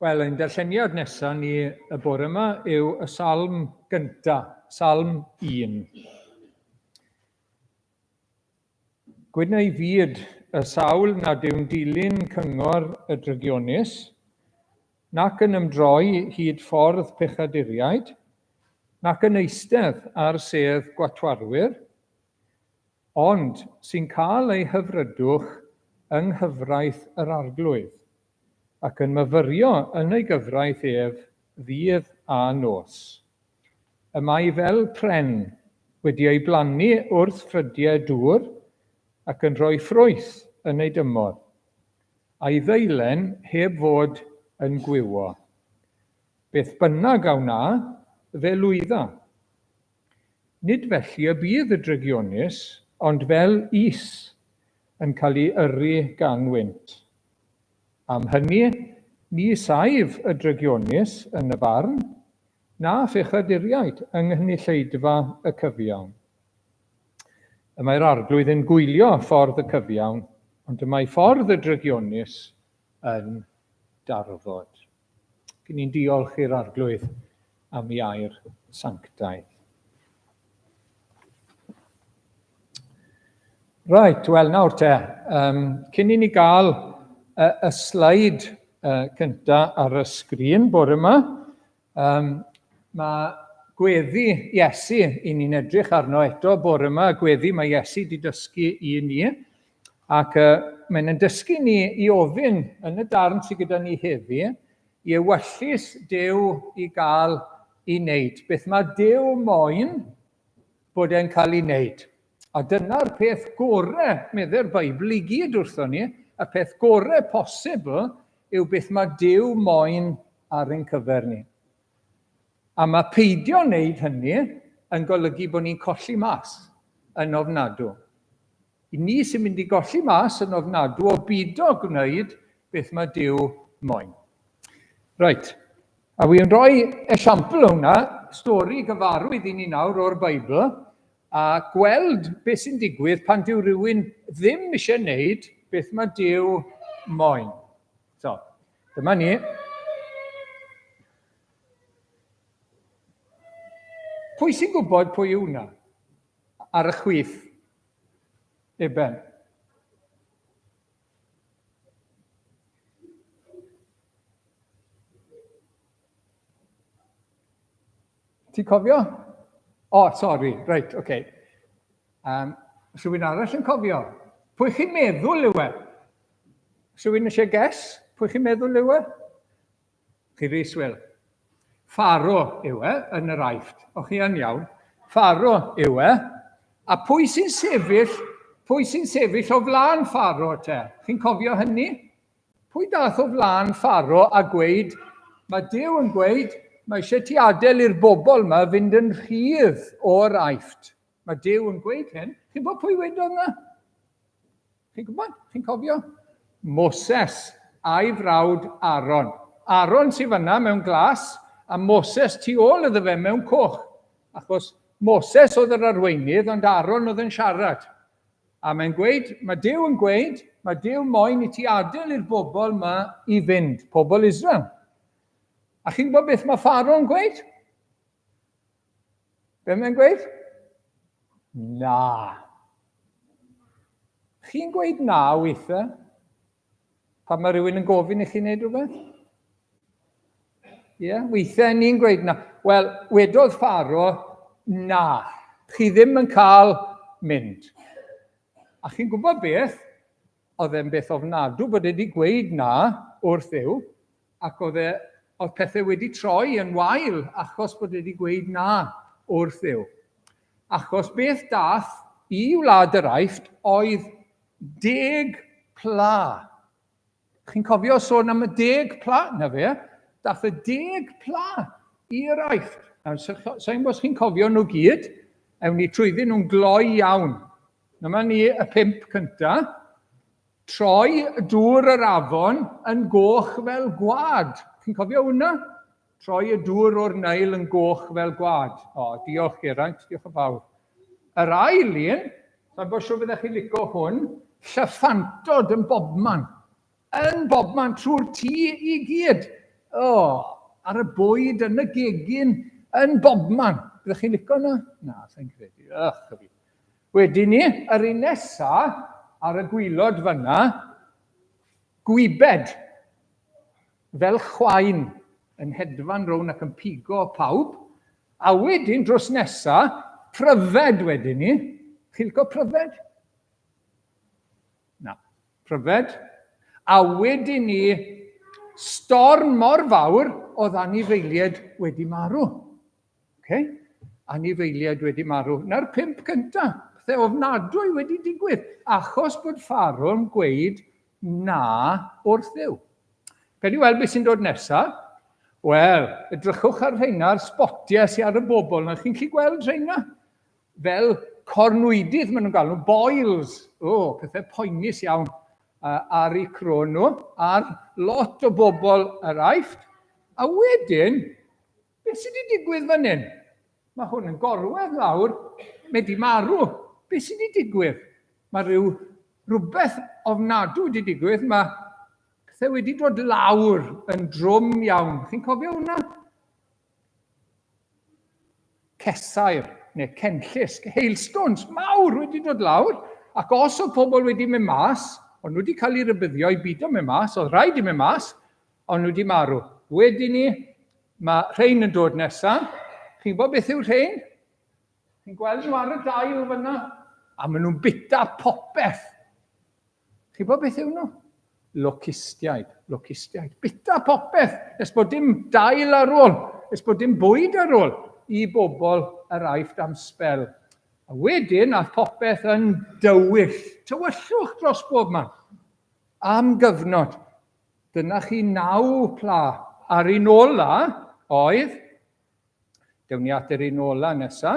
Wel, ein darlleniad nesaf ni y bore yma yw y salm gynta, Salm 1. Gwyn ei fyd y sawl nad yw'n dilyn cyngor y drygionus, nac yn ymdroi hyd ffordd pechaduriaid, nac yn eistedd ar sedd gwatwarwyr, ond sy'n cael ei hyfrydwch yng nghyfraith yr Arglwydd, ac yn myfyrio yn ei gyfraith ef ddydd a nos. Y mae fel pren wedi ei blannu wrth ffrydiau dŵr, ac yn rhoi ffrwyth yn ei dymor, a'i ddeilen heb fod yn gwywo. Beth bynnag a wna, fe lwydda. Nid felly y bydd y drygionus, ond fel us, yn cael ei yrru gan wynt. Am hynny, ni saif y drygionus yn y farn, na phechaduriaid yng nghynulleidfa y cyfiawn. Y mae'r Arglwydd yn gwylio ffordd y cyfiawn, ond y mae ffordd y drygionus yn darfod. Gyn ni'n diolch i'r Arglwydd am ei air sanctaidd. Right, wel nawr te, um, cyn i ni gael y, y sleid uh, cynta ar y sgrin bore yma, um, mae gweddi Iesu i ni'n edrych arno eto bore yma, gweddi mae Iesu wedi dysgu i ni, Ac uh, mae'n yn dysgu ni i ofyn yn y darn sydd gyda ni heddi, i ewyllys Duw i gael i wneud. Beth mae Duw moyn bod e'n cael ei wneud. A dyna'r peth gore, meddai'r Beibl i gyd wrthon ni, y peth gore posibl yw beth mae Duw moyn ar ein cyfer ni. A mae peidio wneud hynny yn golygu bod ni'n colli mas yn ofnadw. I ni sy'n mynd i golli mas yn ofnadw o bido gwneud beth mae Duw moyn. Reit, a wi'n rhoi esiampl o hwnna, stori gyfarwydd i ni nawr o'r Beibl, a gweld beth sy'n digwydd pan dyw rhywun ddim eisiau gwneud beth mae Duw moyn. So, dyma ni. Pwy sy'n gwybod pwy yw hwnna? Ar y chwith. Eben. Ti'n cofio? O, oh, sori, reit, oce. Okay. Um, rhywun arall yn cofio? Pwy chi'n meddwl yw e? Rhywun eisiau guess? Pwy chi'n meddwl yw e? Chi rhys Wil. Pharo yw e yn yr Aifft. O chi yn iawn. Pharo yw e. A pwy sy'n sefyll, pwy sy'n sefyll o flaen Pharo te? Chi'n cofio hynny? Pwy dath o flaen Pharo a gweud, mae Duw yn gweud, mae eisiau ti adael i'r bobl yma fynd yn rhydd o'r Aifft. Mae Duw yn gweud hyn. Chi'n gwybod pwy wedodd yna? Chi'n gwybod? Chi'n cofio? Moses a'i frawd Aaron. Aaron sydd fyna mewn glas a Moses tu ôl iddo fe mewn coch. Achos Moses oedd yr arweinydd, ond Aaron oedd yn siarad. A mae'n gweud, mae Duw yn gweud, mae Duw moyn i ti adael i'r bobl yma i fynd, pobl Israel. A chi'n gwybod beth mae Pharaoh yn gweud? Be mae'n gweud? Na. Chi'n gweud na weithiau? Pan mae rhywun yn gofyn i chi wneud rhywbeth? Ie, yeah, weithiau ni'n gweud na. Wel, wedodd Pharo, na, chi ddim yn cael mynd. A chi'n gwybod beth? Oedd e'n beth ofnadw bod e wedi gweud na wrth Dduw, ac oedd, e, oedd pethau wedi troi yn wael achos bod e wedi gweud na wrth Dduw. Achos beth dath i wlad yr Aifft oedd deg pla. Chi'n cofio sôn am y deg pla? Na fe, dath y deg pla i'r Aifft. Nawr, sa'n gwybod os chi'n cofio nhw gyd, ewn ni trwyddyn nhw'n gloi iawn. Dyma ni y pump cynta. Troi dŵr yr afon yn goch fel gwad. Chi'n cofio hwnna? Troi y dŵr o'r Nile yn goch fel gwad. O, diolch Geraint, diolch yn fawr. Yr ail un, sa'n bod siŵr byddech chi'n lico hwn, llyffantod yn bobman. Yn bobman trwy'r tŷ i gyd. O, ar y bwyd, yn y gegin, yn bobman. Byddech chi'n licio hwnna? Na, sa'n credu. Ych, fi. Wedyn ni, yr un nesa ar y gwylod fyna, gwybed, fel chwain yn hedfan rown ac yn pigo pawb. A wedyn, drws nesa, pryfed wedyn ni. Chi'n licio pryfed? Na. Pryfed. A wedyn ni, storm mor fawr oedd anifeiliaid wedi marw. Okay? Anifeiliaid wedi marw. Na'r pump cyntaf. Pethau ofnadwy wedi digwydd achos bod Pharaoh'n gweud na wrth Dduw. Gawn ni weld beth sy'n dod nesaf. Wel, edrychwch ar rheina'r sbotiau sy'n ar y bobl yna. Chi'n gallu gweld rheina? Fel cornwydydd maen nhw'n galw, boils. O, oh, pethau poenus iawn ar eu crôn nhw, ar lot o bobl yr Aifft. A wedyn, beth sydd wedi digwydd fan hyn? Mae hwn yn gorwedd lawr, mae wedi marw. Beth sydd wedi digwydd? Mae rhyw rhywbeth ofnadw wedi digwydd, mae pethau wedi dod lawr yn drwm iawn. Chi'n cofio hwnna? Cesair neu cenllysg, hailstones mawr wedi dod lawr, ac os oedd pobl wedi mynd mas, ond nhw wedi cael eu rybuddio i bido mynd mas, oedd rhaid i mynd mas, ond nhw wedi marw. Wedyn ni, mae rhain yn dod nesaf. Chi'n gwybod beth yw rhain? Chi'n gweld nhw ar y dail fyna? A maen nhw'n bita popeth. Chi'n gwybod beth yw nhw? Locustiaid, locustiaid. Bita popeth, nes bod dim dail ar ôl, nes bod dim bwyd ar ôl i bobl yr Aifft am sbel. A wedyn, ath popeth yn dywyll, tywyllwch dros bob man, am gyfnod. Dyna chi naw pla. A'r un ola oedd, dewn ni at yr un ola nesa,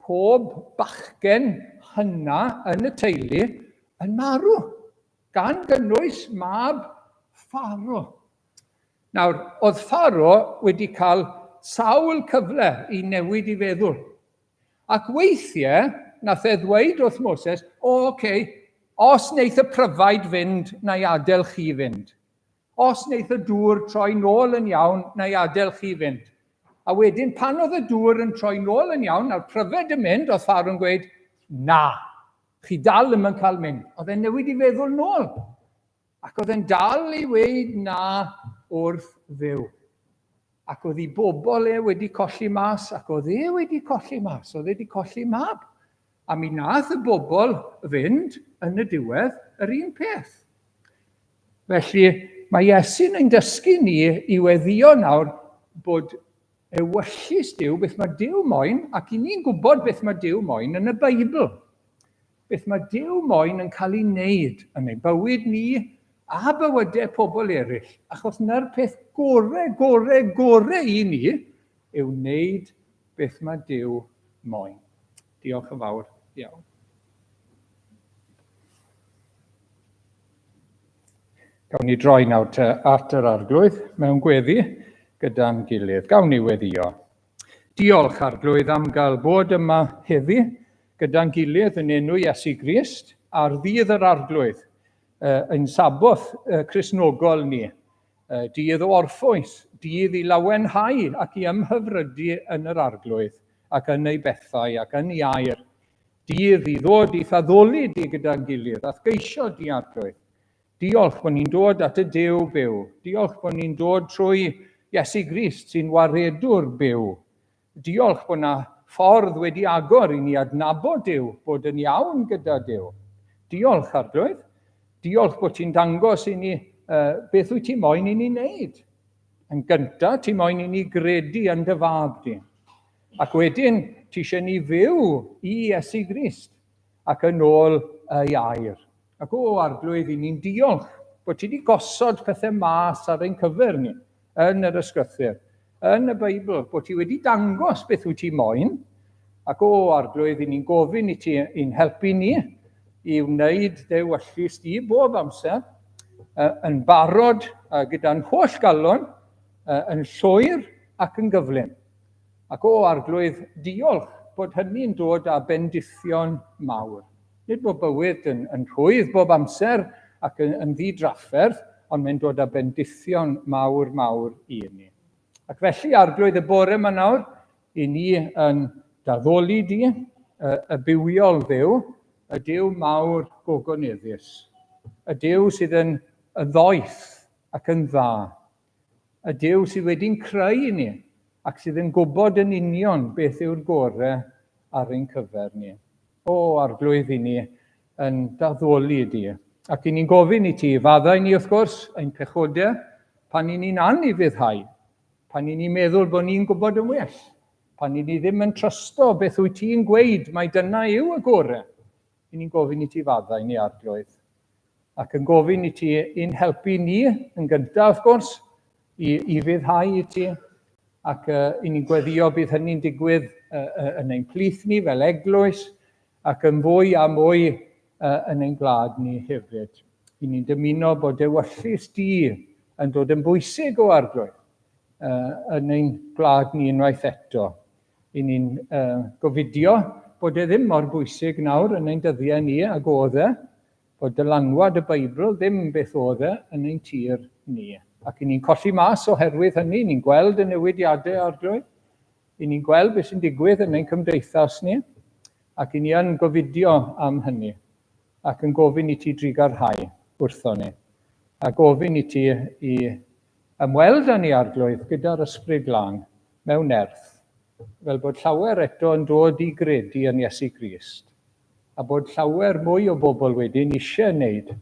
pob bachgen hynna yn y teulu yn marw, gan gynnwys mab Pharo. Nawr, oedd Pharo wedi cael sawl cyfle i newid i feddwl. Ac weithiau, nath e ddweud wrth Moses, o, oce, okay, os wneith y pryfaid fynd, na i adael chi fynd. Os wneith y dŵr troi nôl yn iawn, na i adael chi fynd. A wedyn, pan oedd y dŵr yn troi nôl yn iawn, a'r pryfed yn mynd, oedd Pharaoh'n gweud, na, chi dal ddim yn cael mynd. Oedd e'n newid i feddwl nôl. Ac oedd e'n dal i weud na wrth Dduw. Ac oedd ei bobl e wedi colli mas, ac oedd e wedi colli mas, oedd e wedi colli mab. A mi nath y bobl fynd yn y diwedd yr un peth. Felly mae Iesu'n ein dysgu ni i weddio nawr bod ewyllys Duw, beth mae Duw moyn, ac i ni'n gwybod beth mae Duw moyn yn y Beibl. Beth mae Duw moyn yn cael ei wneud yn ein bywyd ni a bywydau pobl eraill, achos na'r peth gore, gore, gore i ni yw wneud beth mae Duw moyn. Diolch yn fawr iawn. Gawn ni droi nawr te at yr Arglwydd mewn gweddi gyda'n gilydd. Gawn ni weddio. Diolch, Arglwydd, am gael bod yma heddi gyda'n gilydd yn enw Iesu Grist ar ddydd yr Arglwydd, ein Saboth Cristnogol ni, dydd o orffwys, dydd i lawenhau ac i ymhyfrydu yn yr Arglwydd ac yn ei bethau ac yn ei air, dydd i ddod i'th addoli di gyda'n gilydd a'th geisio di, Arglwydd. Diolch bod ni'n dod at y Duw byw. Diolch bod ni'n dod trwy Iesu Grist sy'n waredwr byw. Diolch bod na ffordd wedi agor i ni adnabod Duw, bod yn iawn gyda Duw. Diolch, Arglwydd. Diolch bod ti'n dangos i ni uh, beth wyt ti moyn i ni wneud. Yn gyntaf, ti moyn i ni gredu yn dy fab di. Ac wedyn, ti eisiau ni fyw i Iesu Grist ac yn ôl ei air. Ac o, Arglwydd, i ni'n diolch bod ti wedi gosod pethau mas ar ein cyfer ni yn yr Ysgrythur, yn y Beibl, bod ti wedi dangos beth wyt ti moyn. Ac o, Arglwydd, i ni'n gofyn i ti i'n helpu ni i wneud dy ewyllys di bob amser, yn barod gyda'n holl galon, yn llwyr ac yn gyflym. Ac o, Arglwydd, diolch bod hynny'n dod â bendithion mawr. Nid bod bywyd yn, yn rhwydd bob amser ac yn, yn ddidrafferth, ond mae'n dod â bendithion mawr, mawr i ni. Ac felly, Arglwydd, y bore yma nawr, i ni yn daddoli di, y, y bywiol Dduw, y Duw mawr gogoneddus, y Duw sydd yn y ddoeth ac yn dda, y Duw sydd wedi'n creu ni ac sydd yn gwybod yn union beth yw'r gore ar ein cyfer ni. O, Arglwydd, i ni yn daddoli di. Ac i ni'n gofyn i ti, faddau ni wrth gwrs, ein pechodau, pan i ni'n anufuddhau, pan i ni'n meddwl bod ni'n gwybod yn well, pan i ni ddim yn trysto beth wyt ti'n gweud, mai dyna yw y gore. I ni'n gofyn i ti faddau ni, Arglwydd. Ac yn gofyn i ti i'n helpu ni yn gyntaf, wrth gwrs, i, i fuddhau i ti, ac uh, i ni'n gweddio bydd hynny'n digwydd uh, uh, yn ein plith ni fel eglwys, ac yn fwy a mwy uh, yn ein gwlad ni hefyd. I ni'n dymuno bod ewyllys di yn dod yn bwysig o arglwydd uh, yn ein gwlad ni unwaith eto. I ni'n uh, gofidio bod e ddim mor bwysig nawr yn ein dyddiau ni ag oedd e, bod dylanwad y Beibl ddim beth oedd e yn ein tir ni. Ac i ni'n colli mas oherwydd hynny, ni'n gweld y newidiadau arglwydd, i ni'n gweld beth sy'n digwydd yn ein cymdeithas ni, ac i ni yn gofidio am hynny, ac yn gofyn i ti drugarhau wrtho ni, a gofyn i ti i ymweld â ni arglwydd gyda'r ysbryd glân mewn nerth, fel bod llawer eto yn dod i gredu yn Iesu Grist, a bod llawer mwy o bobl wedyn eisiau wneud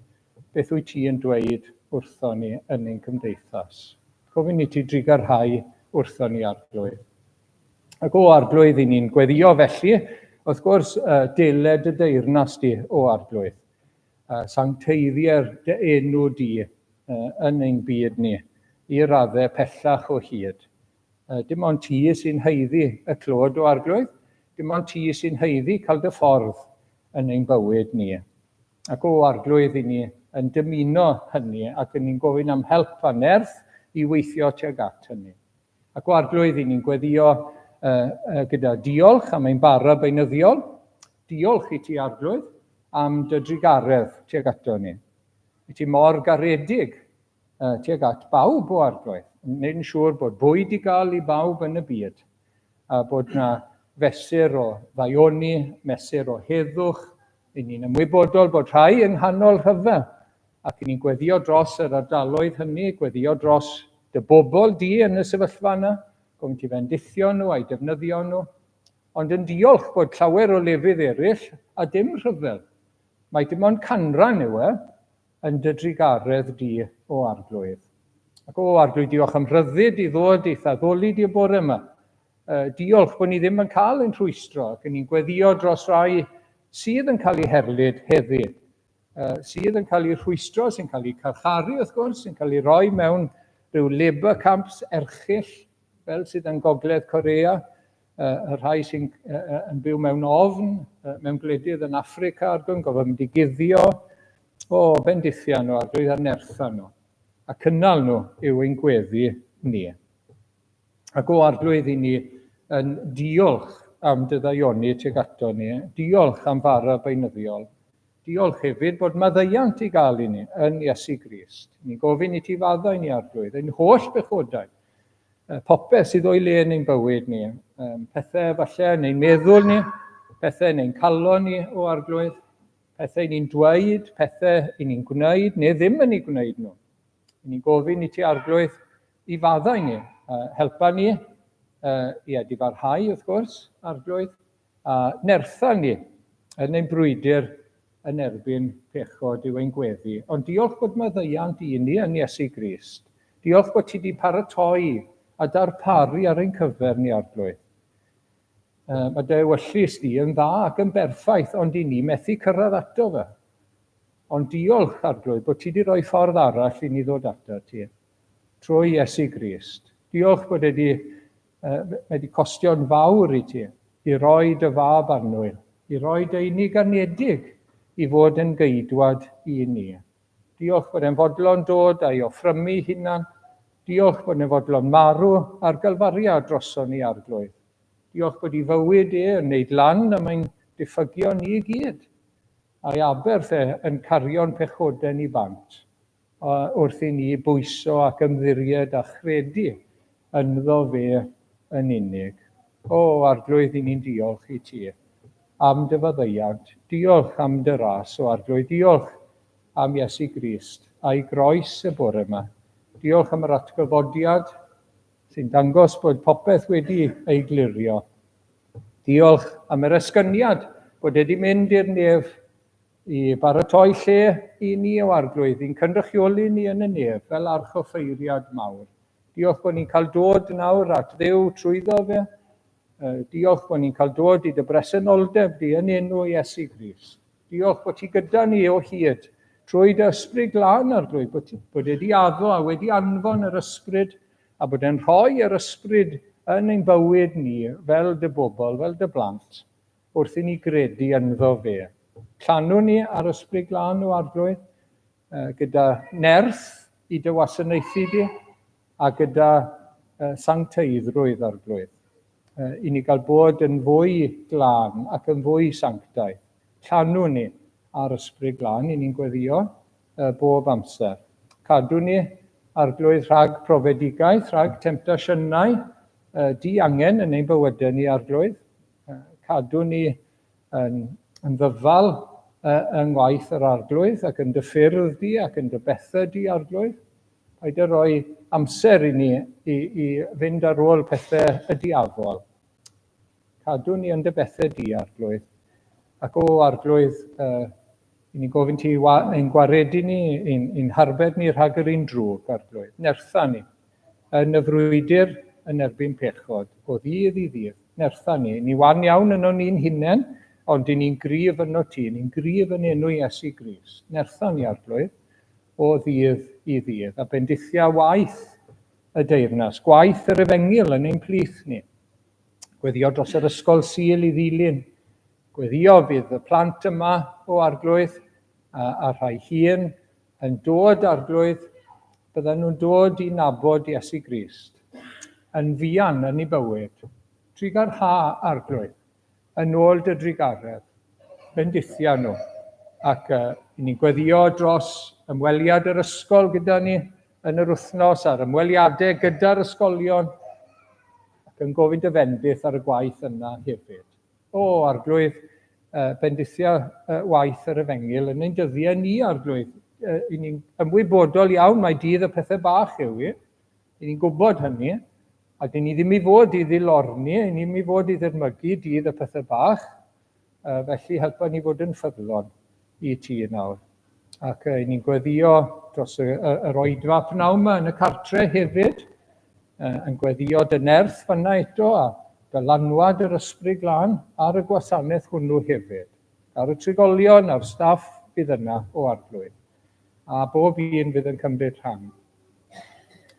beth wyt ti yn dweud wrtho ni yn ein cymdeithas. Gofyn i ti drugarhau wrtho ni, Arglwydd. Ac o Arglwydd, i ni'n gweddio felly, wrth gwrs, deled y deyrnas di, o Arglwydd. Sancteiddier dy enw di yn ein byd ni, i raddau pellach o hyd. Dim ond ti sy'n haeddu y clod o Arglwydd, dim ond ti sy'n haeddu cael dy ffordd yn ein bywyd ni. Ac o Arglwydd, i ni yn dymuno hynny ac yn ni'n gofyn am help a nerth i weithio tuag at hynny. Ac o Arglwydd, i ni'n gweddio uh, uh, gyda diolch am ein bara beunyddiol. Diolch i ti, Arglwydd, am dy drugaredd tuag ato ni. I ti mor garedig tuag at bawb o Arglwydd, yn gwneud yn siŵr bod bwyd i gael i bawb yn y byd, a bod na fesur o ddaioni, mesur o heddwch. I ni'n ymwybodol bod rhai yng nghanol rhyfel, ac i ni'n gweddio dros yr ardaloedd hynny, gweddio dros dy bobl di yn y sefyllfa yna, gofyn ti fendithio nhw a'i defnyddio nhw, ond yn diolch bod llawer o lefydd eraill a dim rhyfel. Mae dim ond canran yw e, yn dy drugaredd di, o Arglwydd. Ac o Arglwydd, diolch am rhyddid i ddod i'th addoli di y bore yma. Uh, diolch bod ni ddim yn cael ein rhwystro ac yn ni'n gweddio dros rai sydd yn cael eu herlid heddi, uh, sydd yn cael eu rhwystro, sy'n cael eu carcharu wrth gwrs, sy'n cael eu rhoi mewn rhyw labour camps erchyll fel sydd yn Gogledd Korea, y rhai sy'n yn byw mewn ofn, mewn gwledydd yn Affrica, arglwydd, yn gofod mynd i guddio. O, bendithia nhw, arglwydd, a nertha nhw. A cynnal nhw yw ein gweddi ni. Ac o arglwydd i ni yn diolch am dy ddaioni tuag ato ni, diolch am fara beunyddiol, diolch hefyd bod maddeuant i gael i ni yn Iesu Grist. Ni'n gofyn i ti faddau ni arglwydd, ein holl bechodau, popeth sydd o'i le yn ein bywyd ni, pethau falle yn ein meddwl ni, pethau yn ein calon ni o arglwydd, pethau ni'n dweud, pethau i ni'n gwneud neu ddim yn ei gwneud nhw. I ni'n gofyn i ti arglwydd i faddau ni, helpa ni i edifarhau wrth gwrs, arglwydd, A nertha ni yn ein brwydr yn erbyn pechod yw ein gweddi. Ond diolch bod maddeuant i ni yn Iesu Grist. Diolch bod ti wedi paratoi a darparu ar ein cyfer ni, Arglwydd. Mae dy ewyllys di yn dda ac yn berffaith, ond i ni methu cyrraedd ato fe. Ond diolch, Arglwydd, bod ti wedi rhoi ffordd arall i ni ddod ato ti, trwy Iesu Grist. Diolch bod wedi Mae wedi costio'n fawr i ti, i roi dy fab annwyl, i roi dy unig anedig i fod yn geidwad i ni. Diolch bod e'n fodlon dod a'i offrymu hunan. Diolch bod e'n fodlon marw ar Galfaria droson ni, Arglwydd. Diolch bod i fywyd e yn neud lan am ein diffygion ni i gyd, a'i aberth e yn cario'n pechodau ni bant. wrth i ni bwyso ac ymddiried a chredu ynddo fe yn unig. O, Arglwydd, i ni'n diolch i ti am dy faddeuant. Diolch am dy ras, o Arglwydd. Diolch am Iesu Grist a'i groes y bore yma. Diolch am yr atgyfodiad sy'n dangos bod popeth wedi ei glirio. Diolch am yr esgyniad bod wedi mynd i'r nef i baratoi lle i ni o Arglwydd, i'n cynrychioli ni yn y nef fel archoffeiriad mawr. Diolch bod ni'n cael dod nawr at Dduw trwyddo fe. Diolch bod ni'n cael dod i dy bresenoldeb di yn enw Iesu Grist. Diolch bod ti gyda ni o hyd trwy dy ysbryd glân, Arglwydd, bod, ti, bod wedi addo a wedi anfon yr ysbryd a bod e'n rhoi yr ysbryd yn ein bywyd ni fel dy bobl, fel dy blant, wrth i ni gredu ynddo fe. Llanw ni ar ysbryd glân o Arglwydd, gyda nerth i dy wasanaethu di a gyda sancteiddrwydd, Arglwydd. I ni gael bod yn fwy glân ac yn fwy sanctaidd. Llanw ni ar ysbryd glân, i ni'n gweddio bob amser. Cadw ni, Arglwydd, rhag profedigaeth, rhag temtasiynau diangen yn ein bywydau ni, Arglwydd. Cadw ni yn, yn ddyfal yng ngwaith yr Arglwydd ac yn dy ffyrdd di ac yn dy bethau di, Arglwydd. Paid â rhoi amser i ni i, i fynd ar ôl pethau y diafol. Cadw ni yn dy bethau di, Arglwydd. Ac o, Arglwydd, i ni'n gofyn ti ein gwaredu ni, ein, ein harbed ni rhag yr un drwg, Arglwydd. Nertha ni yn y frwydr yn erbyn pechod, o ddydd i ddydd. Nertha ni. Ni wan iawn yno ni'n hunain, ond i ni'n gryf yno ti, ni'n gryf yn enw Iesu Grist. Nertha ni, Arglwydd, o ddydd i ddydd, a bendithia waith y deyrnas, gwaith yr efengyl yn ein plith ni. Gweddio dros yr ysgol Sul i ddilyn. Gweddio fydd y plant yma o Arglwydd a, a rhai hŷn yn dod Arglwydd, byddan nhw'n dod i nabod Iesu Grist yn fuan yn ei bywyd. Trugarha Arglwydd, yn ôl dy drugaredd, bendithia nhw. Ac uh, ni'n gweddio dros ymweliad yr ysgol gyda ni yn yr wythnos a'r ymweliadau gyda'r ysgolion ac yn gofyn dy fendith ar y gwaith yna hefyd. O, Arglwydd, bendithia waith yr efengyl yn ein dyddiau ni, Arglwydd. I ni'n ymwybodol iawn mai dydd y pethau bach yw i. I ni'n gwybod hynny, a dyn ni ddim i fod i ddilorni, i ni ddim i fod i ddirmygu dydd y pethau bach. Felly helpa ni fod yn ffyddlon i ti nawr. Ac i ni'n gweddio dros y, y, yr oedfa pnawn yma yn y cartre hefyd, yn gweddio dy nerth fanna eto a dylanwad yr Ysbryd Glân ar y gwasanaeth hwnnw hefyd, ar y trigolion a'r staff fydd yna o Arglwydd, a bob un fydd yn cymryd rhan.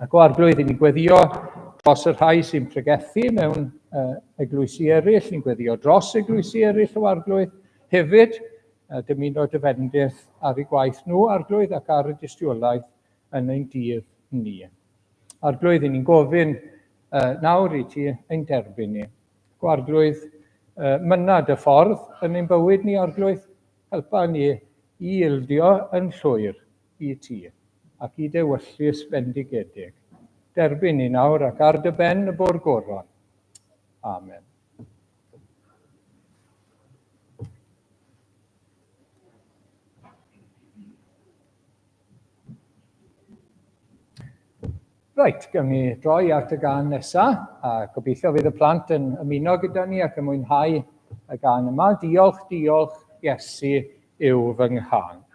Ac o Arglwydd, i ni'n gweddio dros y rhai sy'n pregethu mewn eglwysi eraill, ni'n gweddio dros eglwysi eraill o Arglwydd hefyd, dymuno dy fendith ar eu gwaith nhw, Arglwydd, ac ar y dystiolaeth yn ein dydd ni. Arglwydd, i ni'n gofyn nawr i ti ein derbyn ni. Go Arglwydd, mynna dy ffordd yn ein bywyd ni, Arglwydd. Helpa ni i ildio yn llwyr i ti ac i dewyllys bendigedig. Derbyn ni nawr ac ar dy ben y bo'r goron. Amen. Reit, gawn ni droi at y gân nesa, a gobeithio fydd y plant yn ymuno gyda ni ac yn mwynhau y gân yma. Diolch, diolch, Iesu yw fy nghân.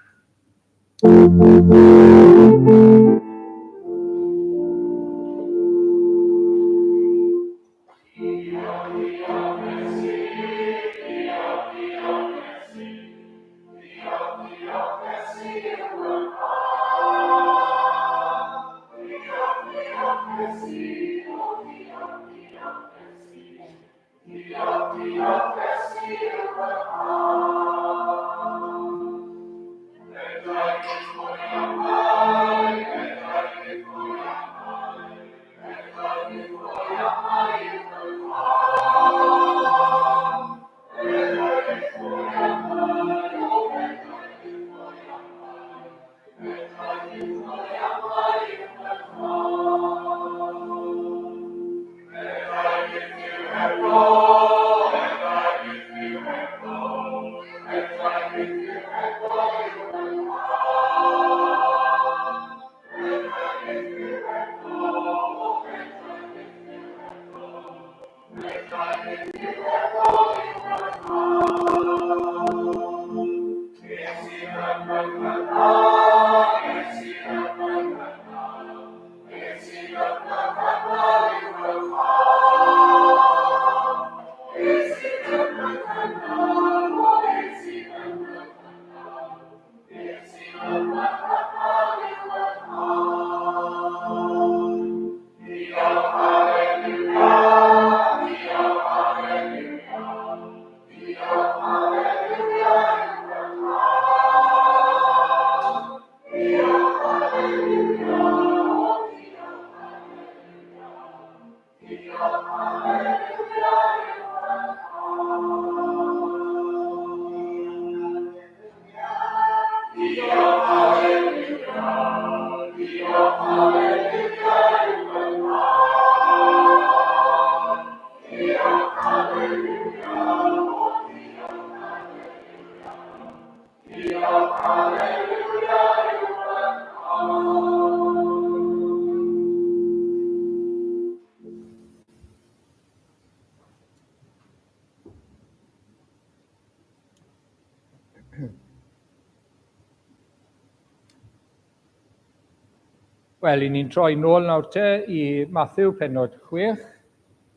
Wel, i ni'n troi nôl nawr te i Matthew penod 6,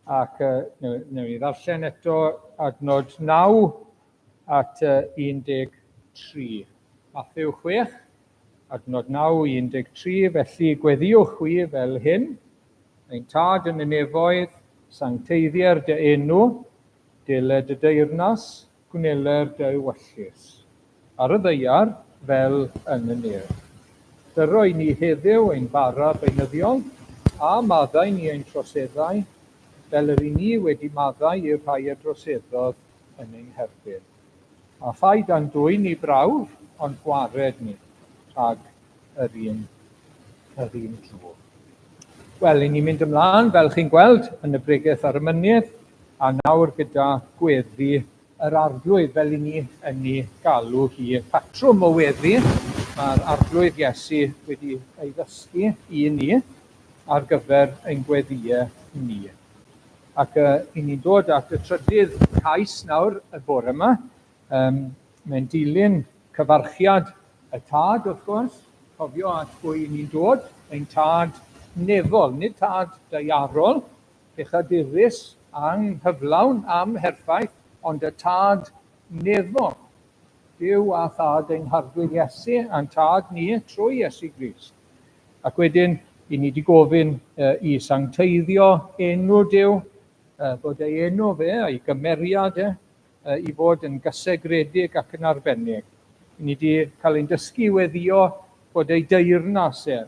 ac newn ni ddarllen eto adnod 9 at 13. Matthew 6, adnod 9 i 13, felly gweddïwch chwi fel hyn, Ein tad yn y nefoedd, sancteiddier dy enw, dele dy deyrnas, Gwneler dy ewyllys, ar y ddaear fel yn y nef. Dyro i ni heddiw ein bara beunyddiol, a maddau ni ein troseddau, fel yr i ni wedi maddau i'r rhai a droseddodd yn ein herbyn. A phaid â'n dwyn i brawf, ond gwared ni rhag yr un, yr un drwg. Wel, i ni'n mynd ymlaen, fel chi'n gweld, yn y bregeth ar y mynydd, a nawr gyda gweddi yr arglwydd, fel i ni yn ei galw hi, patrwm o weddi mae'r arglwydd Iesu wedi ei ddysgu i ni ar gyfer ein gweddïau ni. Ac uh, i ni'n dod at y trydydd cais nawr y bore yma. Um, mae'n dilyn cyfarchiad y tad, wrth gwrs. Cofio at bwy i ni'n dod, ein tad nefol, nid tad daearol, pechadurus, anghyflawn, amherffaith, ond y tad nefol. Duw a thad ein Harglwydd Iesu, a'n tad ni trwy Iesu Grist. Ac wedyn, i ni wedi gofyn i sancteiddio enw Duw, bod ei enw fe a'i gymeriad e, i fod yn gysegredig ac yn arbennig. I ni wedi cael ein dysgu i weddio bod ei deyrnas e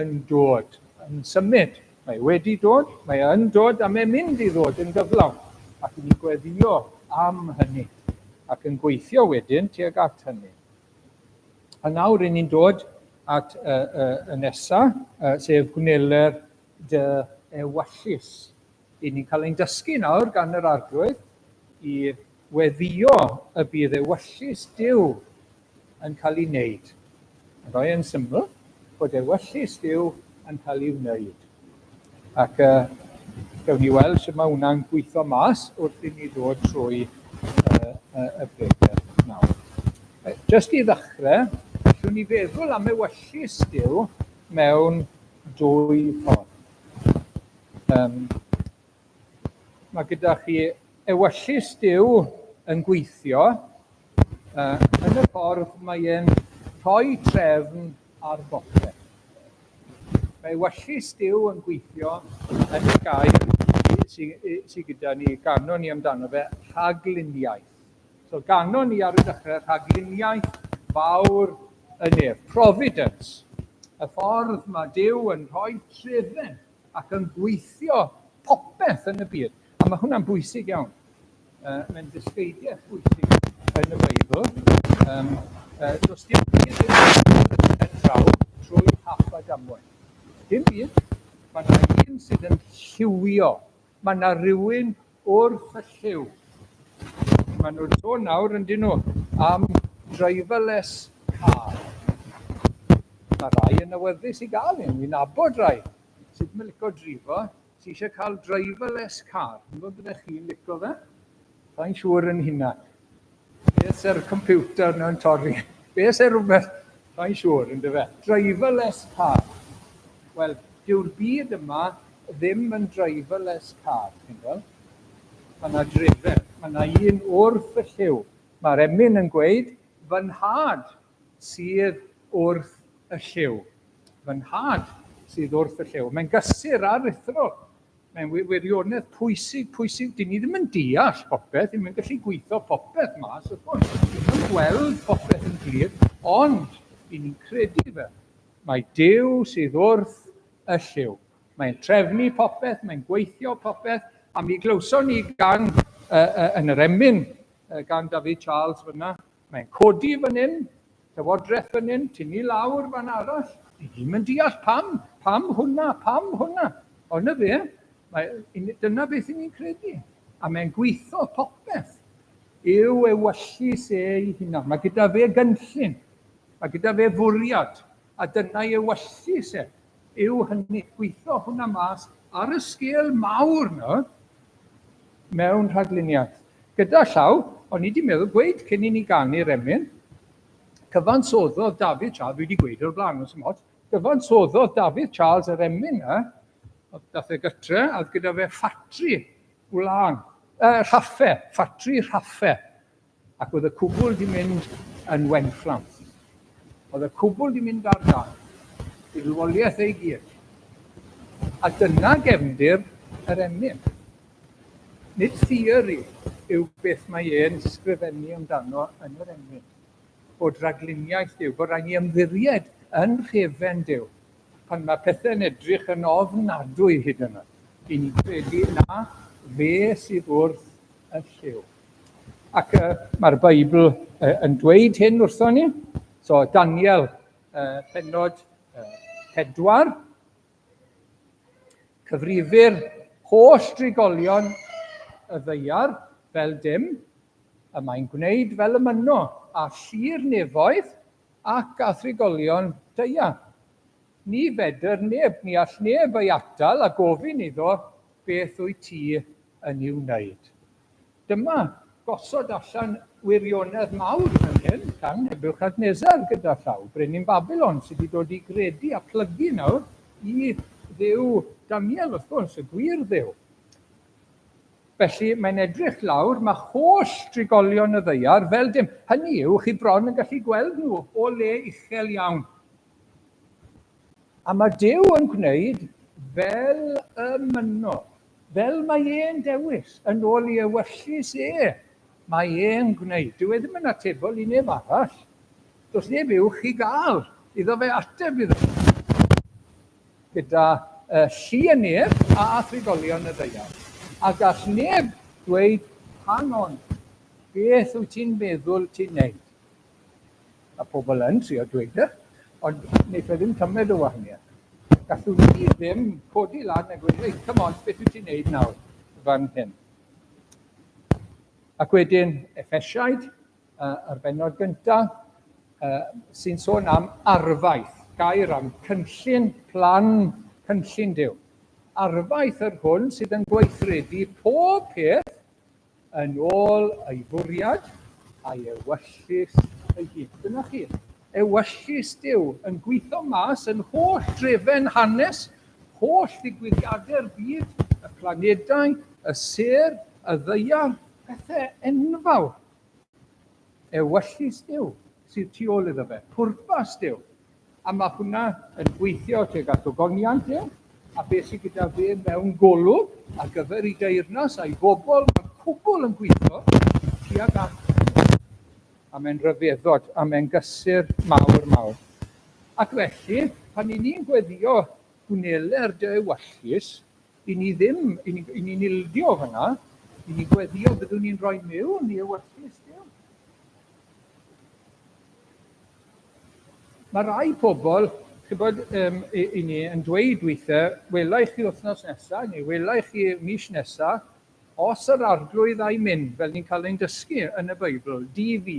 yn dod, yn symud. Mae wedi dod, mae yn dod a mae'n mynd i ddod yn gyflawn. Ac i ni gweddio am hynny ac yn gweithio wedyn tuag at hynny. A nawr i ni'n dod at y, y, y nesa, sef gwneler dy ewyllys. I ni'n cael ein dysgu nawr gan yr Arglwydd i weddio y bydd ewyllys Duw yn cael ei wneud. Yn rhoi yn syml, bod ewyllys Duw yn cael ei wneud. Ac uh, gawn ni weld sut mae hwnna'n gweithio mas wrth i ni ddod trwy uh, uh, y bregeth nawr. Just i ddechrau, allwn ni feddwl am ewyllys Duw mewn dwy ffordd. Um, mae gyda chi ewyllys Duw yn gweithio uh, yn y ffordd mae e'n rhoi trefn ar bopeth. Mae ewyllys Duw yn gweithio yn y gair sydd sy gyda ni, ganon ni amdano fe, rhagluniaeth. So ganon ni ar y dechrau rhagluniaeth fawr y nef, providence, y ffordd mae Duw yn rhoi trefen ac yn gweithio popeth yn y byd. A mae hwnna'n bwysig iawn. Uh, mae'n ddysgeidiaeth bwysig yn y Beibl. Um, uh, does dim byd yn yn draw trwy hap a damwain. Dim byd. Mae yna un sydd yn lliwio. Mae yna rhywun wrth y lliw. Maen nhw'n sôn nawr, yn dyn nhw, am driverless car. Mae rai yn awyddus i gael un. Fi'n nabod rai sydd ddim yn licio drifo, sydd eisiau cael driverless car. Dwi'n gwybod byddech chi'n licio fe. Sa'n siŵr yn hynna. Beth sy'r computer na'n torri? Beth sy'r rhywbeth? Sa'n siŵr, yn dyfe? Driverless car. Wel, dyw'r byd yma ddim yn driverless car, chi'n gweld? Mae yna driver, mae yna un wrth y llyw. Mae'r emyn yn gweud, fy nhad sydd wrth y llyw. Fy nhad sydd wrth y llyw. Mae'n gysur aruthrol. Mae'n wirionedd pwysig, pwysig. Dyn ni ddim yn deall popeth, ddim yn gallu gweithio popeth mas, wrth gwrs. Ddim yn gweld popeth yn glir, ond i ni'n credu fe. Mae Duw sydd wrth y llyw. Mae'n trefnu popeth, mae'n gweithio popeth, a mi glywson ni gan, yn yr emyn gan David Charles fyna, Mae'n codi fan hyn, llywodraeth fan hyn, tynnu lawr fan arall. Ni ddim yn deall pam, pam hwnna, pam hwnna. Ond na fe, mae, dyna beth i ni'n credu. A mae'n gweithio popeth yw ewyllys ei hunan. Mae gyda fe gynllun, mae gyda fe fwriad, a dyna ewyllys e yw hynny, gweithio hwnna mas ar y sgêl mawr nawr mewn rhagluniaeth. Gyda llaw, o'n i wedi meddwl gweud cyn i ni ganu'r emyn, cyfansoddodd Dafydd Charles, dwi wedi gweud o'r blaen, os ymot, gyfansoddodd Dafydd Charles yr emyn yna, dath e gytre, a oedd gyda fe ffatri wlân, rhaffe, ffatri rhaffe. Ac oedd y cwbl 'di mynd yn wenfflam. Oedd y cwbl 'di mynd ar dân. Buddugoliaeth ei gyd. A dyna gefndir yr emyn. Nid theori yw beth mae e'n sgrifennu amdano yn yr emyn. Bod rhagluniaeth Duw, bod rhaid ni ymddiried yn rhefen Duw. Pan mae pethau'n edrych yn ofnadwy hyd yn oed, i ni'n credu na fe sydd wrth y llyw. Ac mae'r Beibl yn dweud hyn wrthon ni. So Daniel, pennod 4, cyfrifir holl drigolion y ddaear fel dim, y mae'n gwneud fel y mynno a llu'r nefoedd ac a thrigolion daear. Ni fedr neb, ni all neb ei atal a gofyn iddo beth wyt ti yn ei wneud. Dyma gosod allan wirionedd mawr fan hyn gan Nebuchadnezzar gyda llaw, brenin Babilon sydd wedi dod i gredu a plygu nawr i Dduw Daniel, wrth gwrs, y gwir Dduw. Felly mae'n edrych lawr, mae holl drigolion y ddaear fel dim. Hynny yw, chi bron yn gallu gweld nhw o le uchel iawn. A mae Duw yn gwneud fel y mynno, fel mae e'n dewis, yn ôl i ewyllys e, mae e'n gwneud. Dyw e ddim yn atebol i neb arall. Does neb uwch i gael iddo fe ateb iddo. Gyda llu y nef a thrigolion y ddaear. A gall neb dweud, hang on, beth wyt ti'n meddwl ti'n neud? Mae pobl yn trio dweud e, ond wneith e ddim cymaint o wahaniaeth. Gallwn ni ddim codi lan a gweud, reit, come on, beth wyt ti'n neud nawr fan hyn? Ac wedyn, Effesiaid, yr bennod gyntaf, sy'n sôn am arfaeth, gair am cynllun, plan, cynllun Duw. Arfaeth yr hwn sydd yn gweithredu pob peth Yn ôl ei fwriad a'i ewyllys ei hun. Dyna chi, ewyllys Duw yn gweithio mas yn holl drefen hanes, holl ddigwyddiadau'r byd, y planedau, y sêr, y ddaear, pethau enfawr. Ewyllys Duw sydd tu ôl iddo fe, pwrpas Duw. A mae hwnna yn gweithio tuag at ogoniant e, a beth sydd gyda fe mewn golwg ar gyfer ei deyrnas a'i bobl, mae'r cwbl yn gweithio tuag at hynny. A mae'n rhyfeddod, a mae'n gysur mawr, mawr. Ac felly, pan i ni'n gweddio gwneler dy ewyllys, i ni ddim, i ni'n ni ildio fyna, i ni'n gweddio byddwn ni'n rhoi mewn i ewyllys Duw. Mae rai pobl, chibod, i, i ni yn dweud weithiau, wela i chi wythnos nesaf, neu wela i chi mis nesaf, os yr arglwydd a'i mynd, fel ni'n cael ein dysgu yn y Beibl, DV,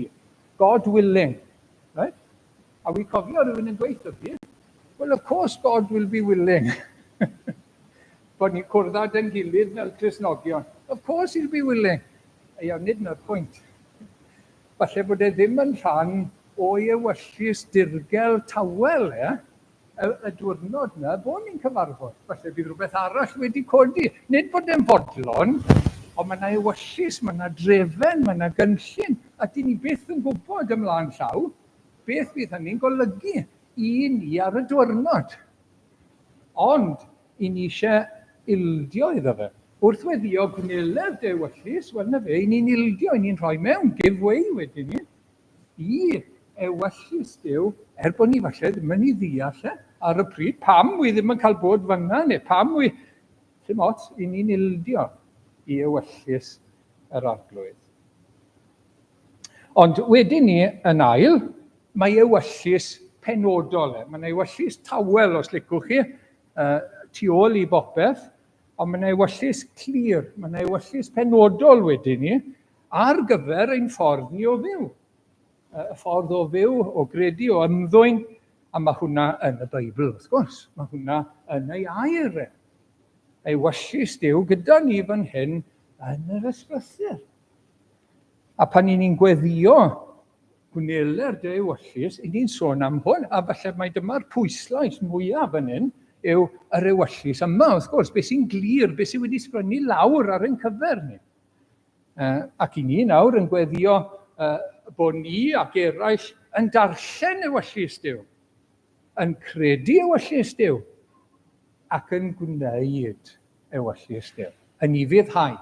God willing. Right? A wi cofio rhywun yn dweud wrth fi, well, of course God will be willing. Bod ni'n cwrdd â dyn gilydd fel Cristnogion. Of course he'll be willing. Ia, nid 'na'r pwynt. Falle bod e ddim yn rhan o'i ewyllys dirgel tawel e, y, y diwrnod 'na bod ni'n cyfarfod. Falle bydd rhywbeth arall wedi codi. Nid bod e'n fodlon, ond mae yna ewyllys, mae yna drefen, mae yna gynllun, a dyn ni byth yn gwybod ymlaen llaw beth fydd hynny'n golygu i ni ar y diwrnod. Ond, i ni eisiau ildio iddo fe. Wrth weddio gwneledd dy ewyllys, wel na fe, i ni'n ildio, i ni'n rhoi mewn, give way wedyn ni, i ewyllys Duw, er bod ni falle ddim yn ei ddeall e ar y pryd, pam wy ddim yn cael bod fanna, neu pam wy... Dim ots, i ni'n ildio i ewyllys yr Arglwydd. Ond wedyn ni, yn ail, mae ewyllys penodol e. Mae'n ewyllys tawel, os licwch chi, tu ôl i bopeth, ond mae'n ewyllys clir, mae'n ewyllys penodol wedyn ni, ar gyfer ein ffordd ni o fyw. Y ffordd o fyw, o gredu, o ymddwyn, a mae hwnna yn y Beibl, wrth gwrs. Mae hwnna yn ei air e. Ewyllys Duw gyda ni fan hyn yn yr ysgrythur. A pan 'y ni'n gweddïo, gwneler dy ewyllys, 'y ni'n sôn am hwn, a falle mai dyma'r pwyslais mwyaf fan hyn, yw yr ewyllys yma, wrth gwrs, beth sy'n glir, beth sydd wedi sgwennu lawr ar ein cyfer ni. Ac i ni nawr yn gweddïo bod ni ac eraill yn darllen ewyllys Duw, yn credu ewyllys Duw, ac yn gwneud ewyllys Duw, yn ufuddhau.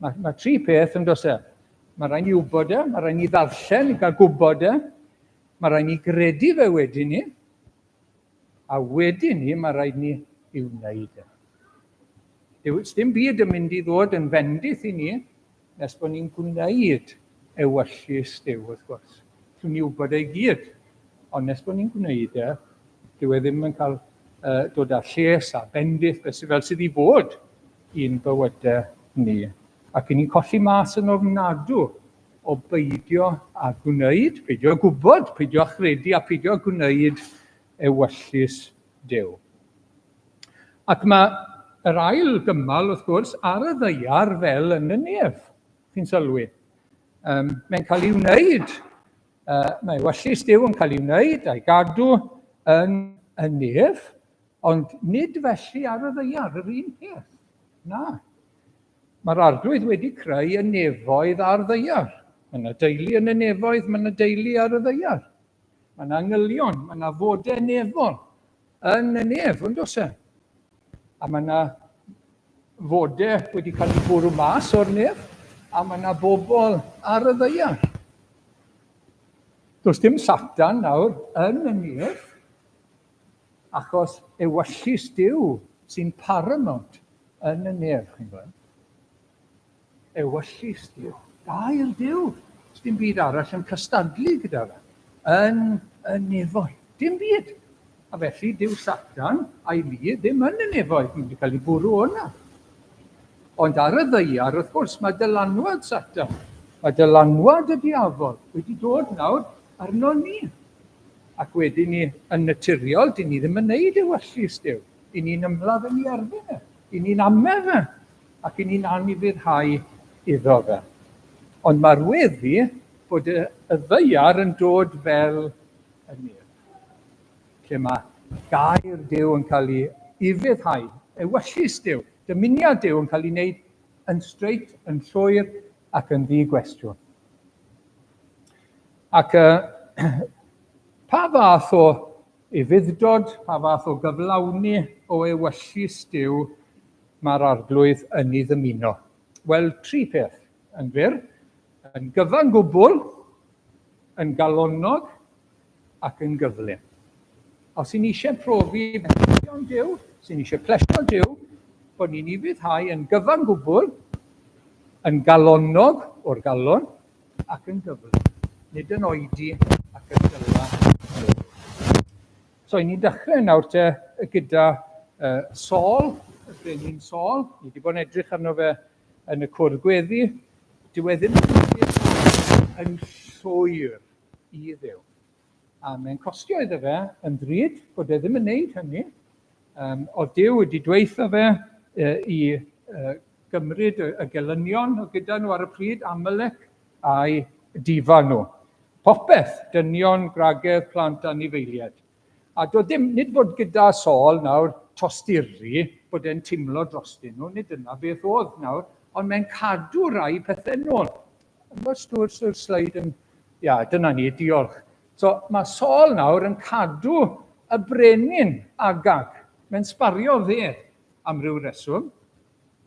Mae, mae tri peth yn dos e. Mae rhaid ni wybod e, mae rhaid ni ddarllen i gael gwybod e, mae rhaid ni gredu fe wedyn ni, a wedyn ni mae rhaid ni i'w wneud e. Dyw, dim byd yn mynd i ddod yn fendith i ni nes bod ni'n gwneud ewyllys Duw, wrth gwrs. Allwn ni wybod e i gyd, ond nes bod ni'n gwneud e, dyw e ddim yn cael uh, dod â lles a bendith beth sydd fel sydd i fod i'n bywydau ni. Ac i ni'n colli mas yn ofnadw o beidio â gwneud, peidio â gwybod, peidio â chredu a peidio â gwneud ewyllys Duw. Ac mae yr ail gymal, wrth gwrs, ar y ddaear fel yn y nef. Chi'n sylwi? Um, mae'n cael ei wneud, mae ewyllys Duw yn cael ei wneud a'i gadw yn y nef, ond nid felly ar y ddaear, yr un peth. Na. Mae'r Arglwydd wedi creu y nefoedd a'r ddaear. Mae yna deulu yn y nefoedd, mae yna deulu ar y ddaear. Mae yna angylion, mae yna fodau nefol yn y nef, ond oes e? A mae yna fodau wedi cael eu bwrw mas o'r nef, a mae yna bobl ar y ddaear. Does dim Satan nawr yn y nef, achos ewyllys Duw sy'n paramount yn y nef, chi'n gweld. Ewyllys Duw. Gair Duw. Dim byd arall yn cystadlu gyda fe. Yn y nefoedd. Dim byd. A felly, dyw Satan a'i lu ddim yn y nefoedd. Mae'n wedi cael ei bwrw o'na. Ond ar y ddaear, wrth gwrs, mae dylanwad Satan, mae dylanwad y diafol wedi dod nawr arno ni. Ac wedyn ni, yn naturiol, dyn ni ddim yn neud ewyllys Duw. I ni'n ymladd yn ei erbyn e. I ni'n ame fe. Ac i ni'n anufuddhau iddo fe. Ond mae'r weddi bod y, y ddaear yn dod fel y nef. Lle mae gair Duw yn cael ei ufuddhau, ewyllys Duw, dymuniad Duw yn cael ei wneud yn straight, yn llwyr ac yn ddi-gwestiwn. Ac uh, pa fath o ufudd-dod, pa fath o gyflawni o ewyllys Duw mae'r Arglwydd yn ei ddymuno? Wel, tri peth yn fyr. Yn gyfan gwbl, yn galonnog ac yn gyflym. Os y'n ni eisiau profi bendithion Duw, os y'n ni eisiau plesio Duw, bod ni'n ufuddhau yn gyfan gwbl, yn galonnog o'r galon, ac yn gyflym, nid yn oedi ac yn dyla. So, i ni'n dechrau nawr te gyda uh, Saul, y brenin Saul. Ni wedi bod yn edrych arno fe yn y cwrdd gweddi. Dyw e ddim yn llwyr i Dduw. A mae'n costio iddo fe yn ddrud bod e ddim yn neud hynny. Um, oedd Duw wedi dweutho fe uh, i uh, gymryd y, y gelynion o gyda nhw ar y pryd, Amalek, a'i difa nhw. Popeth, dynion, gwragedd, plant, anifeiliaid. A doedd dim, nid bod gyda Saul nawr tosturi, bod e'n timlo drostyn nhw, nid dyna beth oedd nawr, ond mae'n cadw rai pethau nôl. Mae'r stwrs yw'r sleid yn... Ia, dyna ni, diolch. So mae Saul nawr yn cadw y brenin Agag. Mae'n sbario fe am ryw reswm.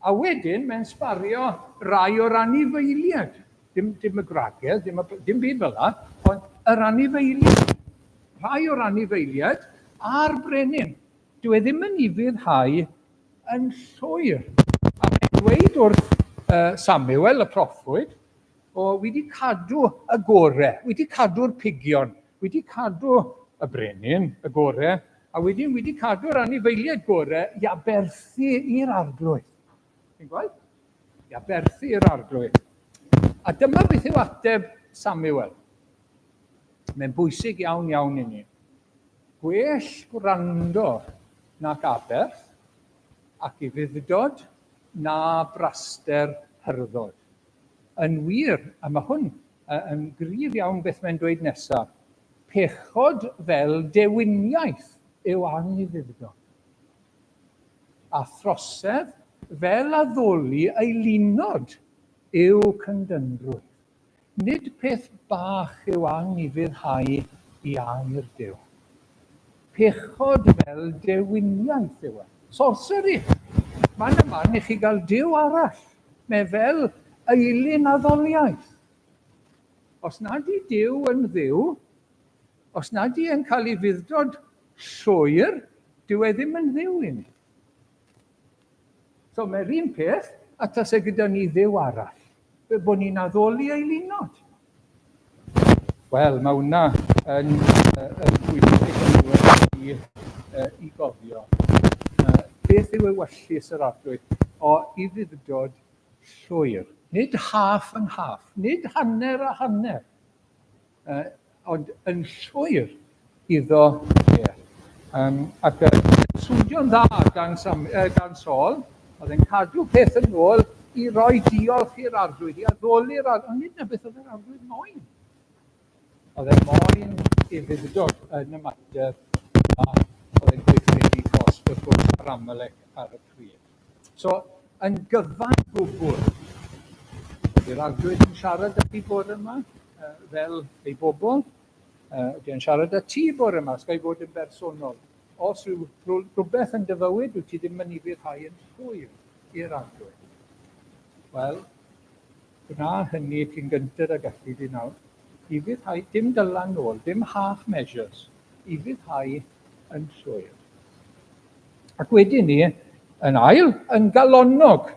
A wedyn mae'n sbario rai o'r anifeiliaid. Dim, dim y gwragedd, dim, dim byd fel la, ond yr anifeiliaid. Rhai o'r anifeiliaid a'r brenin. Dyw e ddim yn ufuddhau yn llwyr. A mae'n dweud wrth Samuel, y proffwyd, o, wi wedi cadw y gore, wi wedi cadw'r pigion, wi wedi cadw y brenin, y gore, a wedyn wi wedi cadw'r anifeiliaid gore i aberthu i'r arglwydd. Chi'n gweld? I aberthu i'r arglwydd. A dyma beth yw ateb Samuel. Mae'n bwysig iawn iawn i ni. Gwell gwrando nac aberth, ac ufudd-dod na braster hyrddod. Yn wir, a mae hwn yn gryf iawn beth mae'n dweud nesaf, pechod fel dewiniaeth yw anufudd-dod, a throsedd fel addoli eilunod yw cyndynrwydd. Nid peth bach yw anufuddhau i air Duw. Pechod fel dewiniaeth yw e. Sorcery! Man y man i chi gael Duw arall. Mae fel eilun addoliaeth. Os nad i Duw yn dduw, os nad i e'n cael ei fuddod llwyr, dyw e ddim yn dduw i ni. So mae'r un peth, a tase gyda ni dduw arall, fe bod ni'n addoli eilunod. Wel, mae hwnna yn, yn bwysig yn ddiwedd i, i gofio. Beth yw ewyllys yr arglwydd? O, ufudd-dod llwyr. Nid half and half, nid hanner a hanner. Ond yn llwyr iddo e. Um, ac yn swnio'n dda gan, Sam, gan Saul, oedd e'n cadw peth yn ôl i roi diolch i'r arglwydd, i addoli'r arglwydd, ond nid na beth oedd yr arglwydd moyn. Oedd e moyn ufudd-dod yn y mater a oedd e'n gweithredu cosb wrth gwrs ar Amalek ar y pryd. So, yn gyfan gwbl, ydy'r Arglwydd yn siarad â chi bore yma, fel ei bobl? Ydy e'n siarad â ti bore yma, os ga i fod yn bersonol? Os yw rhywbeth yn dy fywyd, wyt ti ddim yn ufuddhau yn llwyr i'r Arglwydd? Wel, gwna hynny cyn gynted ag allu di nawr. Ufuddhau, dim dylan nôl, dim half measures, ufuddhau yn llwyr. Ac wedyn ni, yn ail, yn galonnog.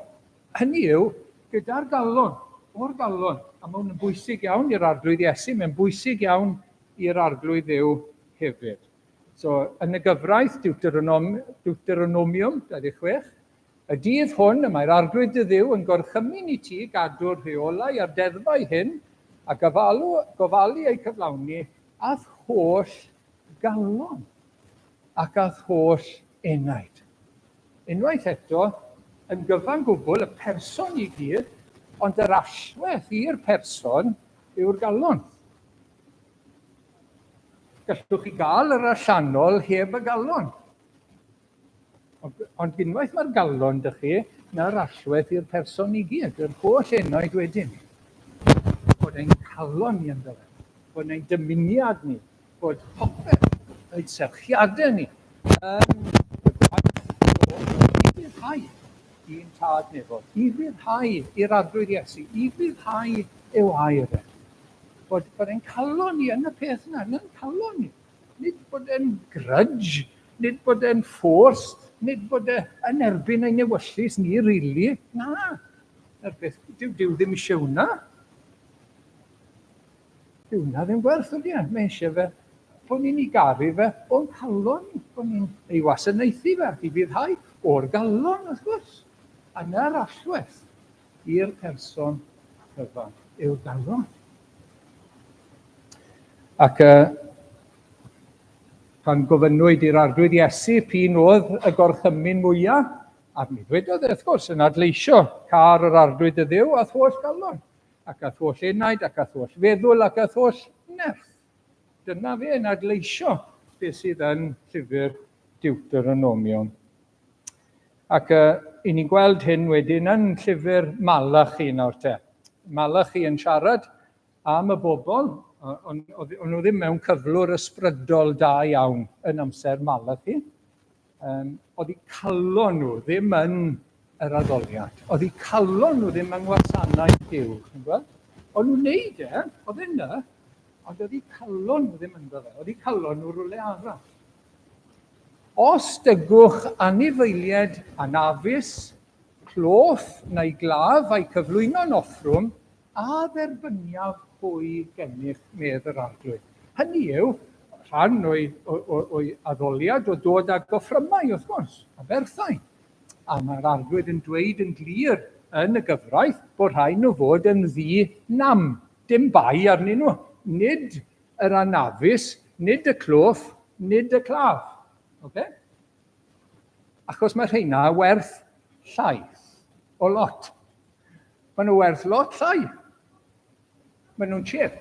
Hynny yw, gyda'r galon, o'r galon. A mae hwn yn bwysig iawn i'r Arglwydd Iesu, mae'n bwysig iawn i'r Arglwydd Dduw hefyd. So, yn y gyfraith, Deuteronom, Deuteronomium 26, y dydd hwn y mae'r Arglwydd dy Dduw yn gorchymyn i ti gadw'r rheolau a'r deddfau hyn, a gofalu, gofalu eu cyflawni a'th holl galon. ac â'th holl enaid. Unwaith eto, yn gyfan gwbl, y person i gyd, ond yr allwedd i'r person yw'r galon. Gallwch chi gael yr allanol heb y galon. Ond unwaith mae'r galon dych chi, na'r allwedd i'r person i gyd, yr holl enaid wedyn. Bod ein calon ni ynddo fe, bod ein dymuniad ni, bod popeth, ein serchiadau ni, yn y gwaith o ufuddhau i'n tad nefol, ufuddhau i'r Arglwydd Iesu, ufuddhau i'w air e. Bod, bod ein calon ni yn y peth yna, yn ein calon ni. Nid bod e'n grudge, nid bod e'n forced, nid bod e yn erbyn ein ewyllys ni, really. Na. Na'r peth, dyw, dyw ddim eisiau hwnna. Dyw hwnna ddim gwerth ydy e. Mae eisiau fe bod ni'n ei garu fe o'n calon ni, bod ni'n ei wasanaethu fe ac i fyddhau o'r galon, wrth gwrs. A na'r allwedd i'r person cyfan yw'r galon. Ac uh, pan gofynnwyd i'r Arglwydd Iesu p'un oedd y gorchymyn mwyaf, A mi ddwedodd e, wrth gwrs, yn adleisio car yr arglwydd dy dduw a'th holl galon, ac a'th holl enaid, ac a'th holl feddwl, ac a'th holl nerth. Dyna fe yn adleisio beth sydd yn llyfr Deuteronomium. Ac uh, i ni'n gweld hyn wedyn yn llyfr Malachi nawr te. Malachi yn siarad am y bobl, ond o'n nhw ddim mewn cyflwr ysbrydol da iawn yn amser Malachi. Um, oedd eu calon nhw ddim yn yr addoliad. Oedd eu calon nhw ddim yng ngwasanaeth Duw. Chi'n gweld? O'n nhw'n neud e, oedd e yna, ond oedd eu calon nhw ddim ynddo fe. Oedd eu calon nhw rhywle arall. Os dygwch anifeiliaid anafus, cloff neu glaf a'i cyflwyno'n offrwm, A dderbyniaf hwy gennych, medd yr Arglwydd. Hynny yw, rhan o'i, o'i addoliad o dod â goffrymau, wrth gwrs, aberthau. A mae'r Arglwydd yn dweud yn glir yn y gyfraith bod rhaid nhw fod yn ddi nam, dim bai arnyn nhw, nid yr anafus, nid y cloff, nid y claf. Okay? Achos mae rheina werth llai o lot. Maen nhw werth lot llai. Maen nhw'n cheap.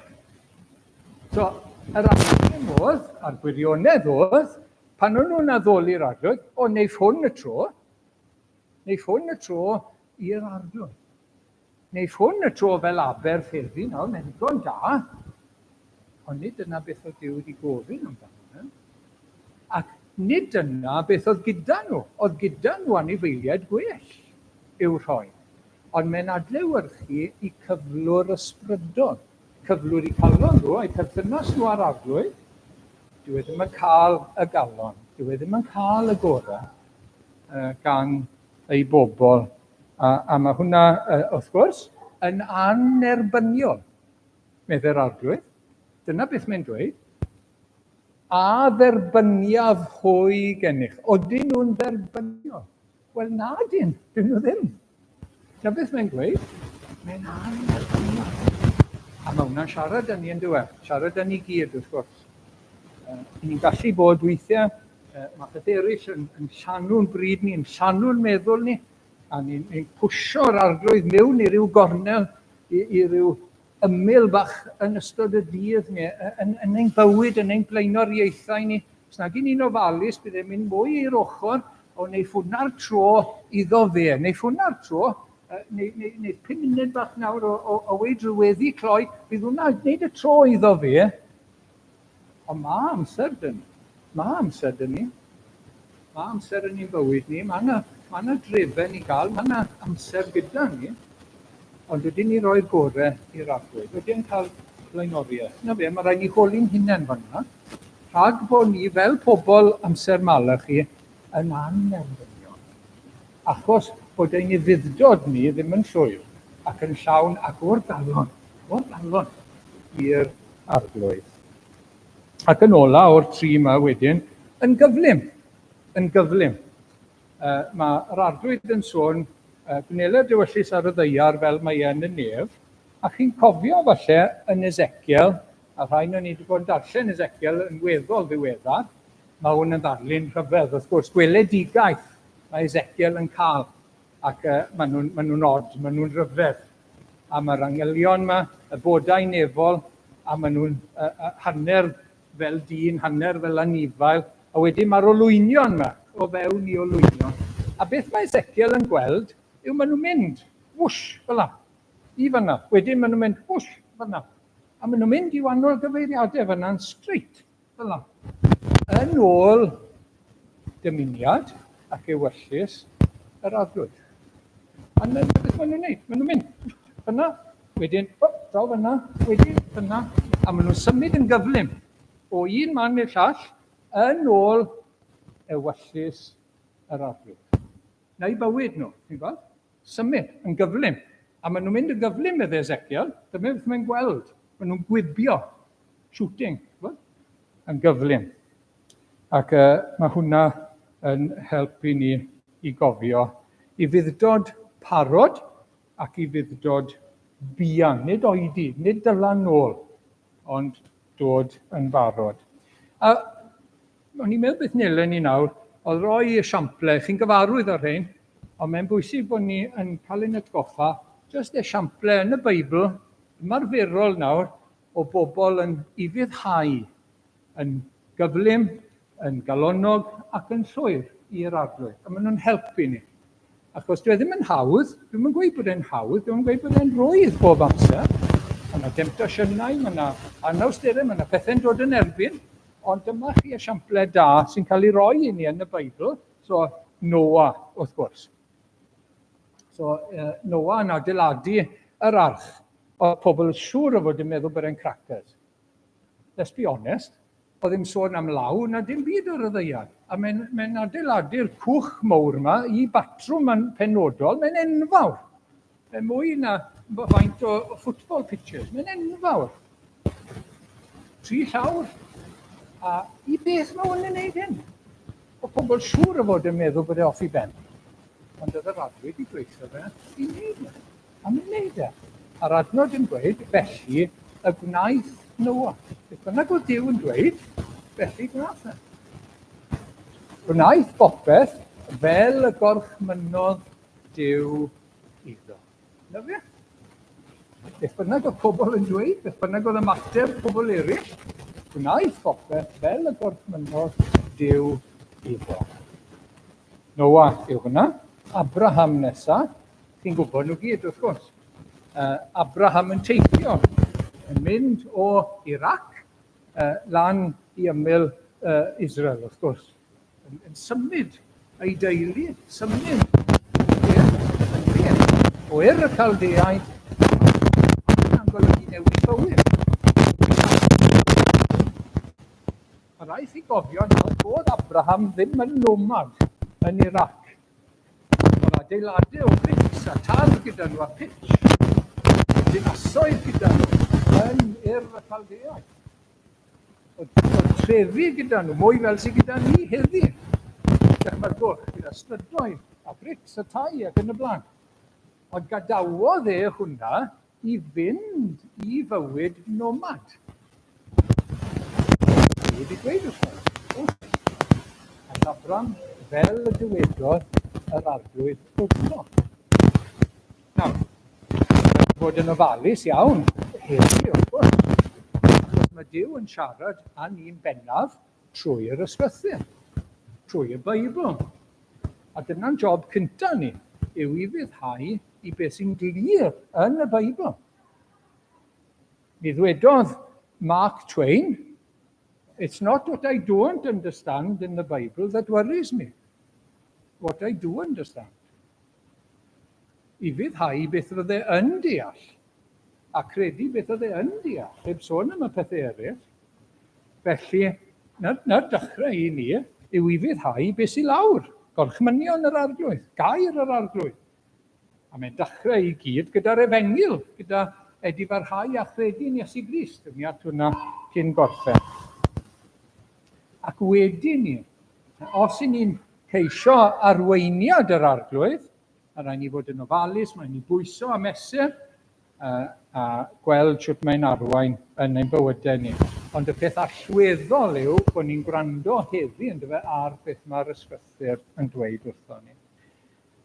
So, yr awgrym oedd, a'r gwirionedd oedd, pan o'n nhw'n addoli'r arglwydd, o, neiff hwn y tro, neiff hwn y tro i'r arglwydd. Neiff hwn y tro fel aberth heddi nawr, mae'n ddigon da. Ond nid dyna beth oedd Duw wedi gofyn amdano. Ac nid dyna beth oedd gyda nhw. Oedd gyda nhw anifeiliaid gwell i'w rhoi. Ond mae'n adlewyrchu i cyflwr ysbrydol, cyflwr i calon nhw, eu perthynas nhw â'r Arglwydd. Dyw e ddim yn cael y galon, dyw e ddim yn cael y gorau gan ei bobl. A, a mae hwnna, wrth gwrs, yn annerbyniol, meddai'r Arglwydd. Dyna beth mae'n dweud. A dderbyniaf hwy gennych? Odyn nhw'n dderbyniol? Wel na dyn, dyn nhw ddim. Na beth mae'n gweud? Mae'n annerbyniol. A mae hwnna'n siarad â ni yn dyw e? Siarad â ni gyd wrth gwrs. Uh, ni'n gallu bod weithiau, uh, mae peth eraill yn, yn llanw'n bryd ni, yn llanw'n meddwl ni, a ni'n ni pwsio'r arglwydd mewn i ryw gornel, i, i ryw ymyl bach yn ystod y dydd neu yn, yn ein bywyd, yn ein blaenoriaethau ni. Os nag y'n ni'n ofalus, bydd e'n mynd mwy i'r ochr, o neu hwnna'r tro iddo fe, neu hwnna'r tro, neu, neu, neu pum munud bach nawr o, o, o weid rhyweddi cloi, bydd hwnna wneud y tro iddo fe. Ond mae amser dyn ni. Mae amser dyn ni. Mae amser yn ein bywyd ni. Mae yna, mae yna drefen i gael, mae yna amser gyda ni. Ond ydyn ni roi'r gorau i'r arglwydd? Ydyn ni'n cael blaenoriaeth? Na fe, mae rhaid ni holi'n hunain fan'na. Rhag bod ni, fel pobl amser Malachi, yn annerbyniol. Achos bod ein ufudd-dod ni ddim yn llwyr ac yn llawn ac o'r galon, o'r galon i'r arglwydd. Ac yn ola o'r tri yma wedyn, yn gyflym, yn gyflym. Uh, Mae'r arglwydd yn sôn, uh, gwneler dywyllus ar y ddeiar fel mae yn y nef, a chi'n cofio falle yn Ezekiel, a rhai o'n ni wedi bod yn darllen Ezekiel yn weddol ddiweddar, mae hwn yn ddarlun rhyfedd, wrth gwrs, gweledigaeth mae Ezekiel yn cael, ac uh, maen nhw'n ma nhw od, maen nhw'n rhyfedd. A mae'r angylion yma, y bodau nefol, a maen nhw'n uh, uh, hanner fel dyn, hanner fel anifail, a wedyn mae'r olwynion yma, o fewn i olwynion. A beth mae Ezekiel yn gweld yw maen nhw'n mynd, wwsh, fel la, i fyna. Wedyn maen nhw'n mynd, wwsh, fyna. A maen nhw'n mynd i wahanol gyfeiriadau fyna'n straight. Fel 'na. Yn ôl dymuniad ac ewyllys yr arglwydd. A dyna beth maen nhw'n neud. Maen nhw'n mynd fyna, wedyn, o, draw fyna, wedyn fyna, a maen nhw'n symud yn gyflym o un man i'r llall yn ôl ewyllys yr arglwydd. Na'u bywyd nhw, ti'n gweld? Symud yn gyflym. A maen nhw'n mynd yn gyflym, meddai Ezekiel. Dyma beth mae'n gweld. Maen nhw'n gwibio. Shooting, ti'n yn gyflym. Ac uh, mae hwnna yn helpu ni i gofio i fuddod parod ac i fuddod buan. Nid oedi, nid dylan nôl, ond dod yn barod. A o'n i'n meddwl beth nelen ni nawr, oedd roi esiample, chi'n gyfarwydd â'r rhain, Ond mae'n bwysig bod ni yn cael ein atgoffa jyst esiample yn y Beibl ymarferol nawr o bobl yn ufuddhau yn gyflym, yn galonnog ac yn llwyr i'r Arglwydd. A maen nhw'n helpu ni. Achos dwi e ddim yn hawdd, dwi'm yn gweud bod e'n hawdd, dwi'm yn gweud bod e'n rwydd bob amser. Mae yna demtasiynau, mae yna anawsterau, mae yna pethau'n dod yn erbyn, ond dyma chi esiample da sy'n cael ei roi i ni yn y Beibl. So, Noah, wrth gwrs. So, Noah yn adeiladu yr arch. Oedd pobl siŵr o fod yn meddwl bod e'n crackers. Let's be honest, oedd ddim sôn am law na dim byd ar y ddaear. A mae'n mae adeiladu'r cwch mowr yma i batrwm yn penodol, mae'n enfawr. Mae'n mwy na faint o football pitches, mae'n enfawr. Tri llawr. A i beth mae hwn yn neud hyn? Oedd pobl siŵr o fod yn meddwl bod e off i ben. Ond oedd yr arglwydd wedi gweithio fe i wneud e. A mae'n wneud e. A'r adnod yn dweud, felly y gwnaeth Noa. Beth bynnag oedd Duw yn dweud, felly gwnaeth e. Gwnaeth bopeth fel y gorchmynnodd Duw iddo. Na fe? Beth bynnag oedd pobl yn dweud, beth bynnag oedd ymateb pobl eraill, gwnaeth bopeth fel y gorchmynnodd Duw iddo. Noa yw hwnna. Abraham nesa. Chi'n gwybod nhw gyd, wrth gwrs. Abraham yn teithio, yn mynd o Iraq lan i ymyl Israel, wrth gwrs. Yn, yn symud ei deulu, symud yn beth o Ur y Caldeaid, yn golygu newid bywyd. Mae rhaid chi gofio nawr bod Abraham ddim yn nomad yn Iraq. Oedd adeiladau o brics a tar gyda nhw a pitch. Dinasoedd gyda nhw yn Ur y Caldeaid. Oedd, oedd trefi gyda nhw, mwy fel sydd gyda ni heddi. Dychmygwch, gyda strydoedd a brics a tai ac yn y blaen. Ond gadawodd e hwnna i fynd i fywyd nomad. Dwi wedi dweud wrtho. Ac Abram, fel y dywedodd yr arglwydd wrtho. Nawr, rhaid fod yn ofalus iawn heddi, wrth gwrs, achos mae Duw yn siarad â ni'n bennaf trwy'r ysgrythur, trwy y Beibl. A dyna'n job cynta ni, yw i fyddhau i beth sy'n glir yn y Beibl. Mi ddwedodd Mark Twain, It's not what I don't understand in the Bible that worries me. What I do understand. I fyddhau beth fydde yn deall, a credu beth oedd e yn deall, heb sôn am y pethau eraill. Felly, na'r, na dechrau i ni yw i fyddhau beth sy'n lawr, gorchmynion yr arglwydd, gair yr arglwydd. A mae'n dechrau i gyd gyda'r efengyl, gyda edifarhau a chredu yn Iesu Grist. Dwi'n at hwnna cyn gorffen. Ac wedyn ni, os y'n ni'n ceisio arweiniad yr arglwydd, mae rhaid ni fod yn ofalus, mae'n ni bwyso a mesur, a, a gweld sut mae'n arwain yn ein bywydau ni. Ond y peth allweddol yw bod ni'n gwrando heddi yn dyfe ar beth mae'r ysgrythur yn dweud wrtho ni.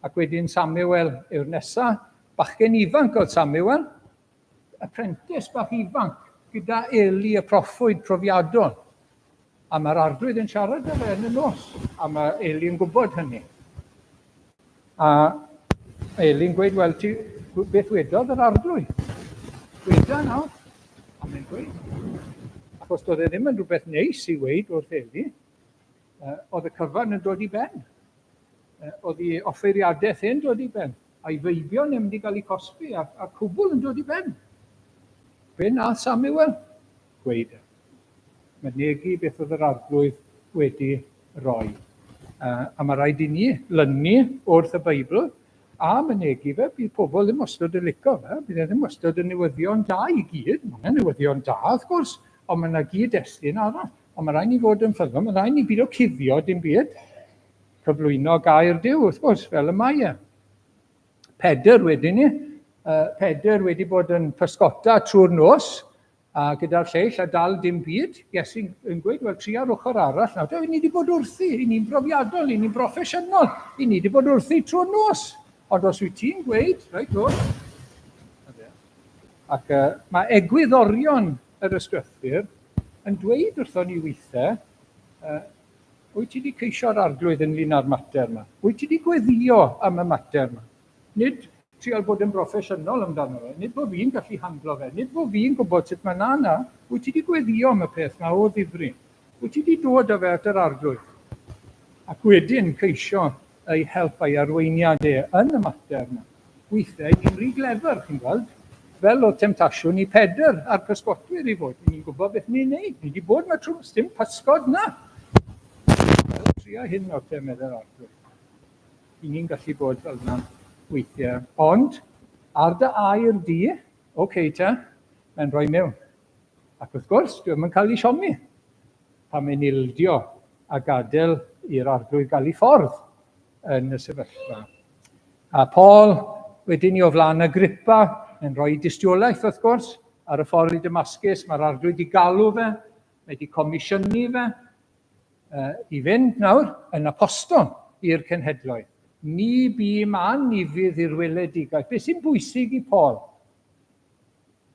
Ac wedyn Samuel yw'r nesa. Bachgen ifanc oedd Samuel, apprentice bach ifanc gyda Eli y proffwyd profiadol. A mae'r arglwydd yn siarad â fe yn y nos, a mae Eli yn gwybod hynny. A Eli'n gweud, wel, ti, beth wedodd yr arglwydd? Gweda nawr. A mae'n gweud. Achos doedd e ddim yn rhywbeth neis i weud wrth Eli. Oedd y cyfan yn dod i ben. Oedd ei offeiriadaeth e'n dod i ben, a'i feibion e'n mynd i gael eu cosbi, a, a cwbl yn dod i ben. Be nath Samuel? Gweud e. Mynegi beth oedd yr arglwydd wedi roi. A mae rhaid i ni lynu wrth y Beibl a mynegi fe, bydd pobl ddim wastad yn licio fe, bydd e ddim wastad yn newyddion da i gyd. Mae yna newyddion da, wrth gwrs, ond mae yna gyd-destun arall. Ond mae rhaid ni fod yn ffyddlon, mae rhaid ni byd o cuddio dim byd. Cyflwyno gair Duw, wrth gwrs, fel y mae e. Pedr wedyn ni, Pedr wedi bod yn pysgota trwy'r nos, A gyda'r lleill a dal dim byd, Iesu'n yn gweud, wel, tria'r ochr arall nawr. Ni wedi bod wrthi, i ni'n brofiadol, i ni'n broffesiynol, i ni wedi bod wrthi trwy'r nos. Ond os wyt ti'n gweud, reit, o. Ac uh, mae egwyddorion yr ysgrythur yn dweud wrthon ni weithiau, uh, wyt ti wedi ceisio'r arglwydd ynglyn â'r mater yma? Wyt ti wedi gweddio am y mater yma? Nid trial bod yn broffesiynol amdano fe, nid bod fi'n gallu handlo fe, nid bod fi'n gwybod sut mae na, na, wyt ti wedi gweddio am y peth na o ddifri? Wyt ti wedi dod â fe at yr arglwydd? Ac wedyn ceisio ei help a'i arweiniad e yn y mater yma. Weithiau, ni'n rhy glefer, chi'n gweld, fel oedd temtasiwn i Pedr a'r pysgotwyr i fod. Ni'n gwybod beth ni'n neud. Ni wedi bod yma trwy, dim pysgod na. Wel, tria hyn nawr te, meddai'r arglwydd. I ni'n gallu bod fel yna weithiau. Ond, ar dy air di, oce okay te, mae'n rhoi mewn. Ac wrth gwrs, dwi ddim yn cael ei siomi pan mae'n ildio a gadael i'r arglwydd gael ei ffordd yn y sefyllfa. A Paul, wedyn ni o flaen Agrippa, yn rhoi dystiolaeth wrth gwrs, ar y ffordd i Damascus, mae'r arglwydd wedi galw fe, mae wedi comisiynu fe, i fynd nawr yn apostol i'r cenhedloedd. Ni bu man i fydd i'r weledigaeth. Beth sy'n bwysig i Paul?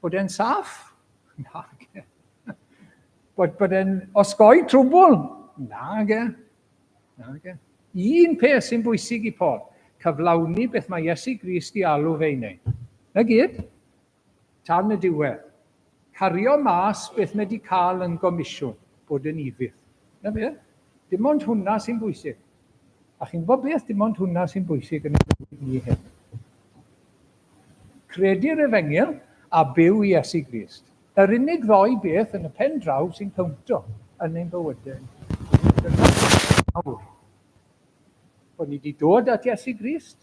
Bod e'n saff? Nage. Bod, bod e'n osgoi trwbl? Nage. Nage. Un peth sy'n bwysig i Paul, cyflawni beth mae Iesu Grist i alw fe i wneud. Na gyd. Tan y diwedd. Cario mas beth mae 'di cael yn gomisiwn, bod yn ufudd. Na fe? Dim ond hwnna sy'n bwysig. A chi'n gwybod beth? Dim ond hwnna sy'n bwysig yn ein bywyd ni hefyd. Credu'r efengyl a byw i Iesu Grist. Yr unig ddoi beth yn y pen draw sy'n cownto yn ein bywydau. Dyna nawr. Bod ni wedi dod at Iesu Grist,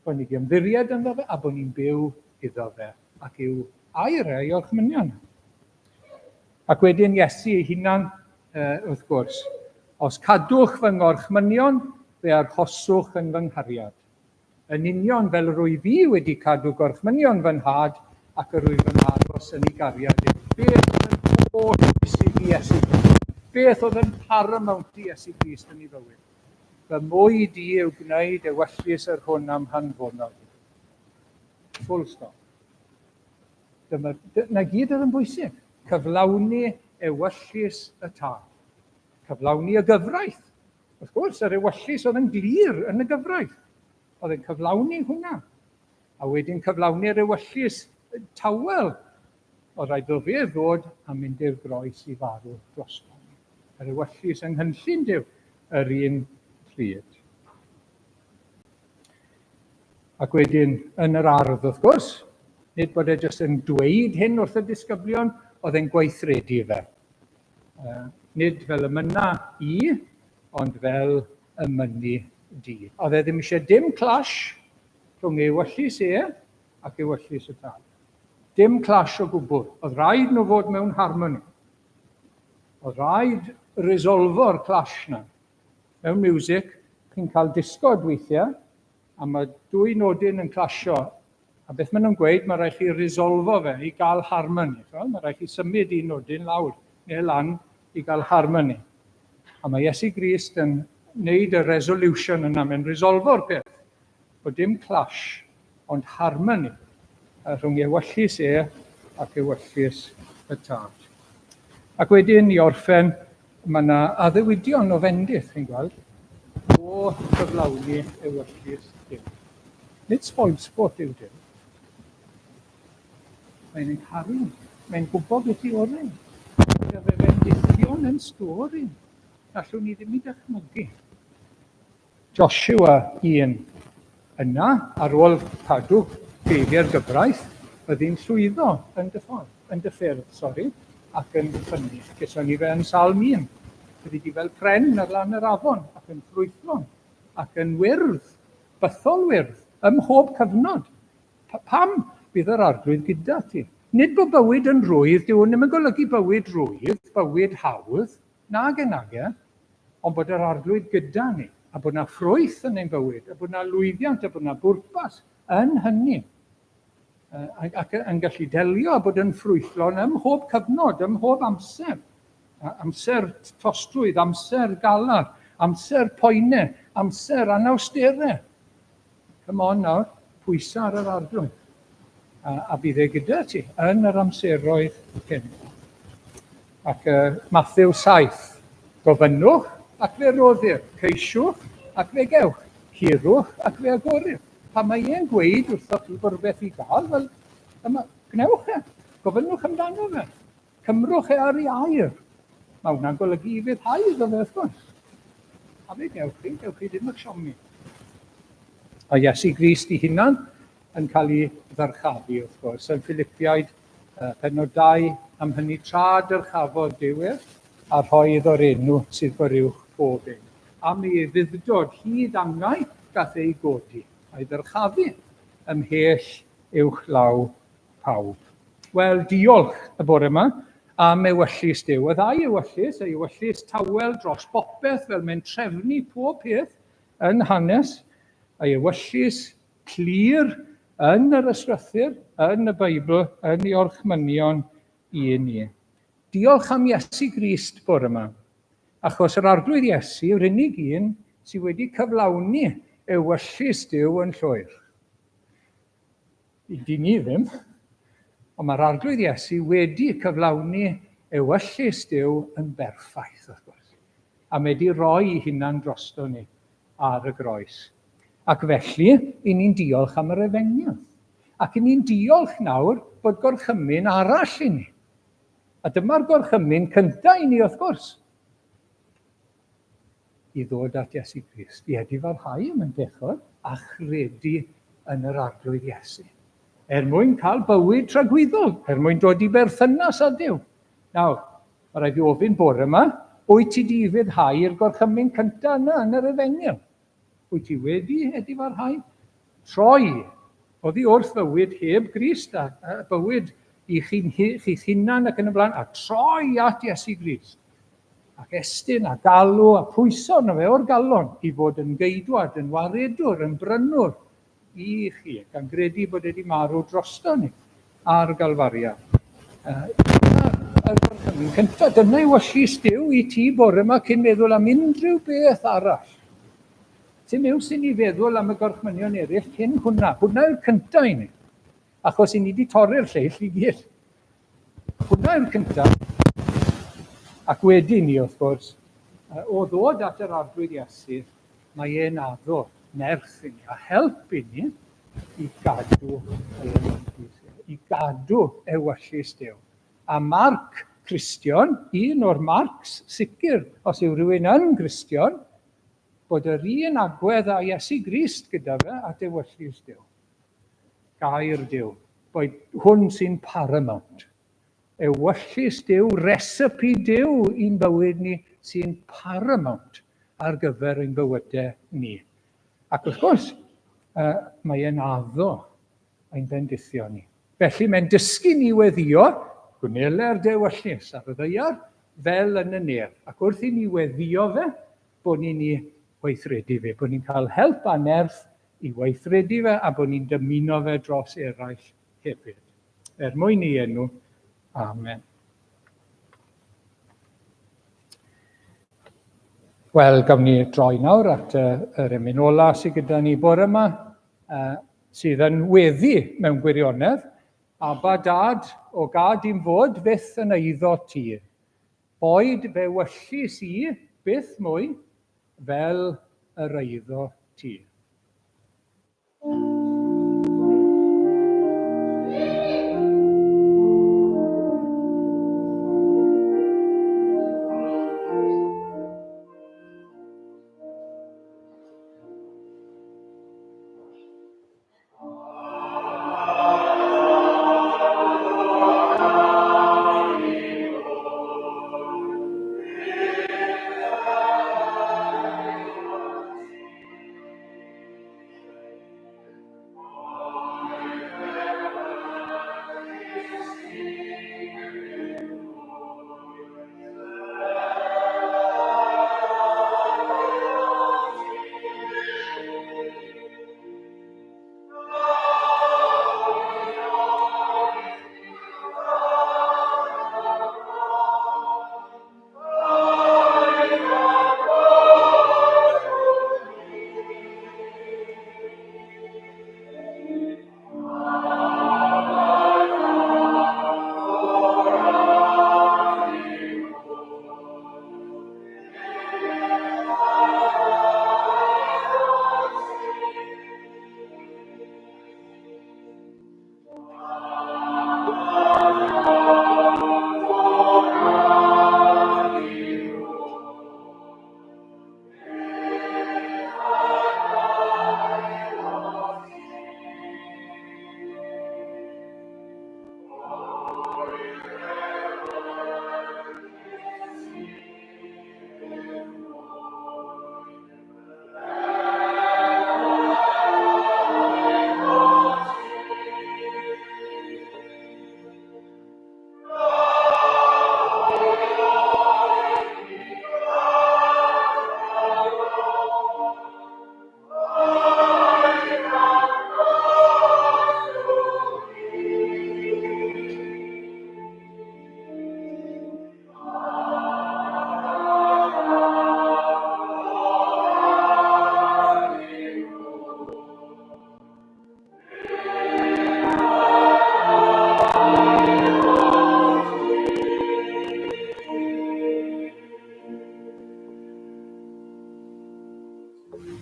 Bod ni 'di ymddiried ynddo fe a bod ni'n byw iddo fe ac i'w air e, a'i orchmynion. Ac wedyn Iesu ei hunan, wrth gwrs, os cadwch fy ngorchmynion, fe arhoswch yn fy nghariad. Yn union fel yr wyf fi wedi cadw gorchmynion fy nhad ac yr wyf yn aros yn ei gariad ef. Beth oedd yn holl bwysig i Iesu Grist? Beth oedd yn paramount i Iesu Grist yn ei fywyd? Fy mwyd i yw gwneud ewyllys yr hwn a'm hanfonodd i. Full stop. Dyma, na gyd oedd yn bwysig. Cyflawni ewyllys y tad. Cyflawni y gyfraith. Wrth gwrs, yr ewyllys oedd yn glir yn y gyfraith. Oedd yn cyflawni hwnna. A wedyn cyflawni'r ewyllys tawel. Oedd rhaid iddo fe ddod a mynd i'r groes i farw drosto ni. Yr ewyllys yng nghynllun Duw yr un pryd. Ac wedyn yn yr ardd, wrth gwrs, nid bod e jyst yn dweud hyn wrth y disgyblion, oedd e'n gweithredu fe. Uh, nid fel y mynna i, ond fel y mynnu di. Oedd e ddim eisiau dim clash rhwng ei ewyllys e ac ewyllys y tad. Dim clash o gwbl. Oedd rhaid nhw fod mewn harmony. Oedd rhaid resolfo'r clash na. Mewn music, chi'n cael disgod weithiau, a mae dwy nodyn yn clasio. A beth maen nhw'n gweud, mae rhaid chi resolfo fe i gael harmony. Mae rhaid chi symud un nodyn lawr neu lan i gael harmony. A mae Iesu Grist yn wneud y resolution yna, mae'n resolfo'r peth. Bod dim clash, ond harmony rhwng ewyllys e ac ewyllys y tad. Ac wedyn, i orffen, mae yna addewidion o fendith, chi'n gweld, o gyflawni ewyllys Duw. Nid spoilsport yw Duw. Mae'n ein caru ni. Mae'n gwybod beth i orau. Gyda fe fendithion yn stôr i ni. Allwn ni ddim i dychmygu. Joshua 1. Yna, ar ôl cadw geiriau'r gyfraith, byddi'n llwyddo yn dy ffordd, yn dy ffyrdd, sori, ac yn ffynnu. Geson ni fe yn Salm 1. Byddi di fel pren ar lan yr afon, ac yn ffrwythlon, ac yn wyrdd, bythol wyrdd, ym mhob cyfnod. Pam bydd yr Arglwydd gyda ti? Nid bod bywyd yn rwydd, dyw hwn ddim yn golygu bywyd rwydd, bywyd hawdd, Nage, nage, ond bod yr Arglwydd gyda ni, a bod 'na ffrwyth yn ein bywyd, a bod 'na lwyddiant, a bod 'na bwrpas yn hynny. Ac yn gallu delio a bod yn ffrwythlon ym mhob cyfnod, ym mhob amser. Amser tostrwydd, amser galar, amser poenau, amser anawsterau. Come on nawr, pwysa ar yr arglwydd. A, a bydd e gyda ti yn yr amseroedd hyn. Ac uh, Matthew 7, gofynnwch ac fe roddir, ceisiwch ac fe gewch, curwch ac fe agorir. Pan mae e'n gweud wrthoch chi bod rhywbeth i gael, wel, yma, gwnewch e, gofynnwch amdano fe, cymrwch e ar ei air. Mae hwnna'n golygu i fyddhau iddo fe, wrth gwrs. A fe gewch chi, gewch chi ddim eich siomi. A Iesu Grist i hunan yn cael ei ddyrchafu, wrth gwrs, yn Philipiaid penod 2, am hynny tra dyrchafodd Duw ef, a rhoi iddo'r enw sydd goruwch pob enw. Am ei ufudd-dod hyd angau gath ei godi, a'i ddyrchafu ymhell uwchlaw pawb. Wel, diolch y bore yma am ewyllys Duw. Y ddau ewyllys, ei ewyllys tawel dros bopeth fel mae'n trefnu pob peth yn hanes, ei ewyllys clir yn yr ysgrythur, yn y Beibl, yn ei orchmynion i ni. Diolch am Iesu Grist bore yma, achos yr Arglwydd Iesu yw'r unig un sydd wedi cyflawni ewyllys Duw yn llwyr. Dyn ni ddim, ond mae'r Arglwydd Iesu wedi cyflawni ewyllys Duw yn berffaith, wrth gwrs, a mae wedi rhoi ei hunan drosto ni ar y groes. Ac felly, i ni'n diolch am yr efengyl. Ac i ni'n diolch nawr bod gorchymyn arall i ni. A dyma'r gorchymyn cyntaf i ni, wrth gwrs, i ddod at Iesu Grist, i edifarhau am ein pechod a chredu yn yr Arglwydd Iesu. Er mwyn cael bywyd tragwyddol, er mwyn dod i berthynas â Duw. Nawr, mae rhaid i ofyn bore yma, wyt ti di ufuddhau i'r gorchymyn cyntaf yna yn yr efengyl? Wyt ti wedi edifarhau? Troi oddi wrth fywyd heb Grist a, a bywyd i chi'ch hunan ac yn y blaen, a troi at Iesu Grist. Ac estyn a galw a pwyso arno fe o'r galon i fod yn geidwad, yn waredwr, yn brynwr i chi, gan gredu bod wedi marw drosto ni ar Galfaria. Dyna'r gorchymyn cyntaf, dyna yw llys Duw i ti bore yma cyn meddwl am unrhyw beth arall. Ti'n iws i ni feddwl am y gorchmynion eraill cyn hwnna. Hwnna yw'r cyntaf i ni. Achos i ni wedi torri'r lleill i gyd. Hwnna yw'r cyntaf. Ac wedyn ni, wrth gwrs, o ddod at yr Arglwydd Iesu, mae e'n addo nerth i ni a help i ni i gadw ei ewyllys, i gadw ewyllys Duw. A marc Cristion, un o'r marcs sicr, os yw rhywun yn Gristion, bod yr un agwedd â Iesu Grist gyda fe at ewyllys Duw. Gair Duw, boed hwn sy'n paramount. Ewyllys Duw, recipe Duw i'n bywyd ni sy'n paramount ar gyfer ein bywydau ni. Ac wrth gwrs, uh, mae e'n addo ein bendithio ni. Felly mae'n dysgu ni weddio, gwneler dewyllys ar y ddaear fel yn y nef. Ac wrth i ni weddio fe, bod ni'n ei weithredu fe, bod ni'n cael help a nerth i weithredu fe a bod ni'n dymuno fe dros eraill hefyd. Er mwyn ei enw, amen. Wel, gawn ni droi nawr at yr emyn ola sydd gyda ni bore yma, sydd yn weddi mewn gwirionedd. Aba dad, o gad i'm fod fyth yn eiddo ti. Boed fe wyllys i byth mwy fel yr eiddo ti.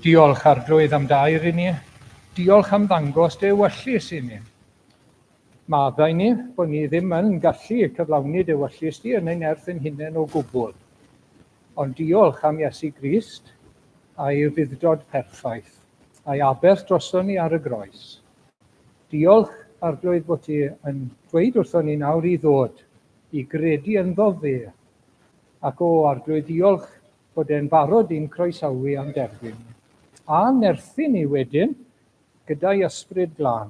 Diolch Arglwydd am dair i ni. Diolch am ddangos dy ewyllys i ni. Maddau ni bod ni ddim yn gallu cyflawni dy ewyllys di yn ein nerth ein hunain o gwbl. Ond diolch am Iesu Grist a'i ufudd-dod perffaith, a'i aberth droson ni ar y groes. Diolch, Arglwydd, bod ti yn dweud wrthon ni nawr i ddod, i gredu ynddo fe. Ac o, Arglwydd, diolch bod e'n barod i'n croesawu a'n derbyn ni. A nerthu ni wedyn, gyda'i Ysbryd Glân,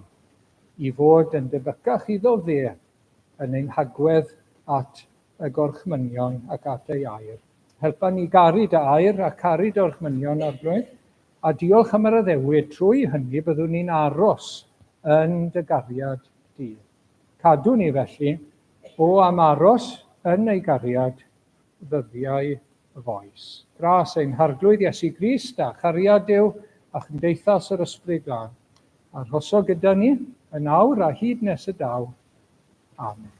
i fod yn debycach iddo fe yn ein hagwedd at y gorchmynion ac at ei air. Helpa ni garu dy air a caru dy orchmynion, Arglwydd, a diolch am yr addewid, trwy hynny byddwn ni'n aros yn dy gariad di. Cadw ni felly, o am aros yn ei gariad ddyddiau foes. Gras ein Harglwydd Iesu Grist a chariad Duw a chymdeithas yr Ysbryd Glân, arhoso gyda ni yn awr a hyd nes y daw. Amen.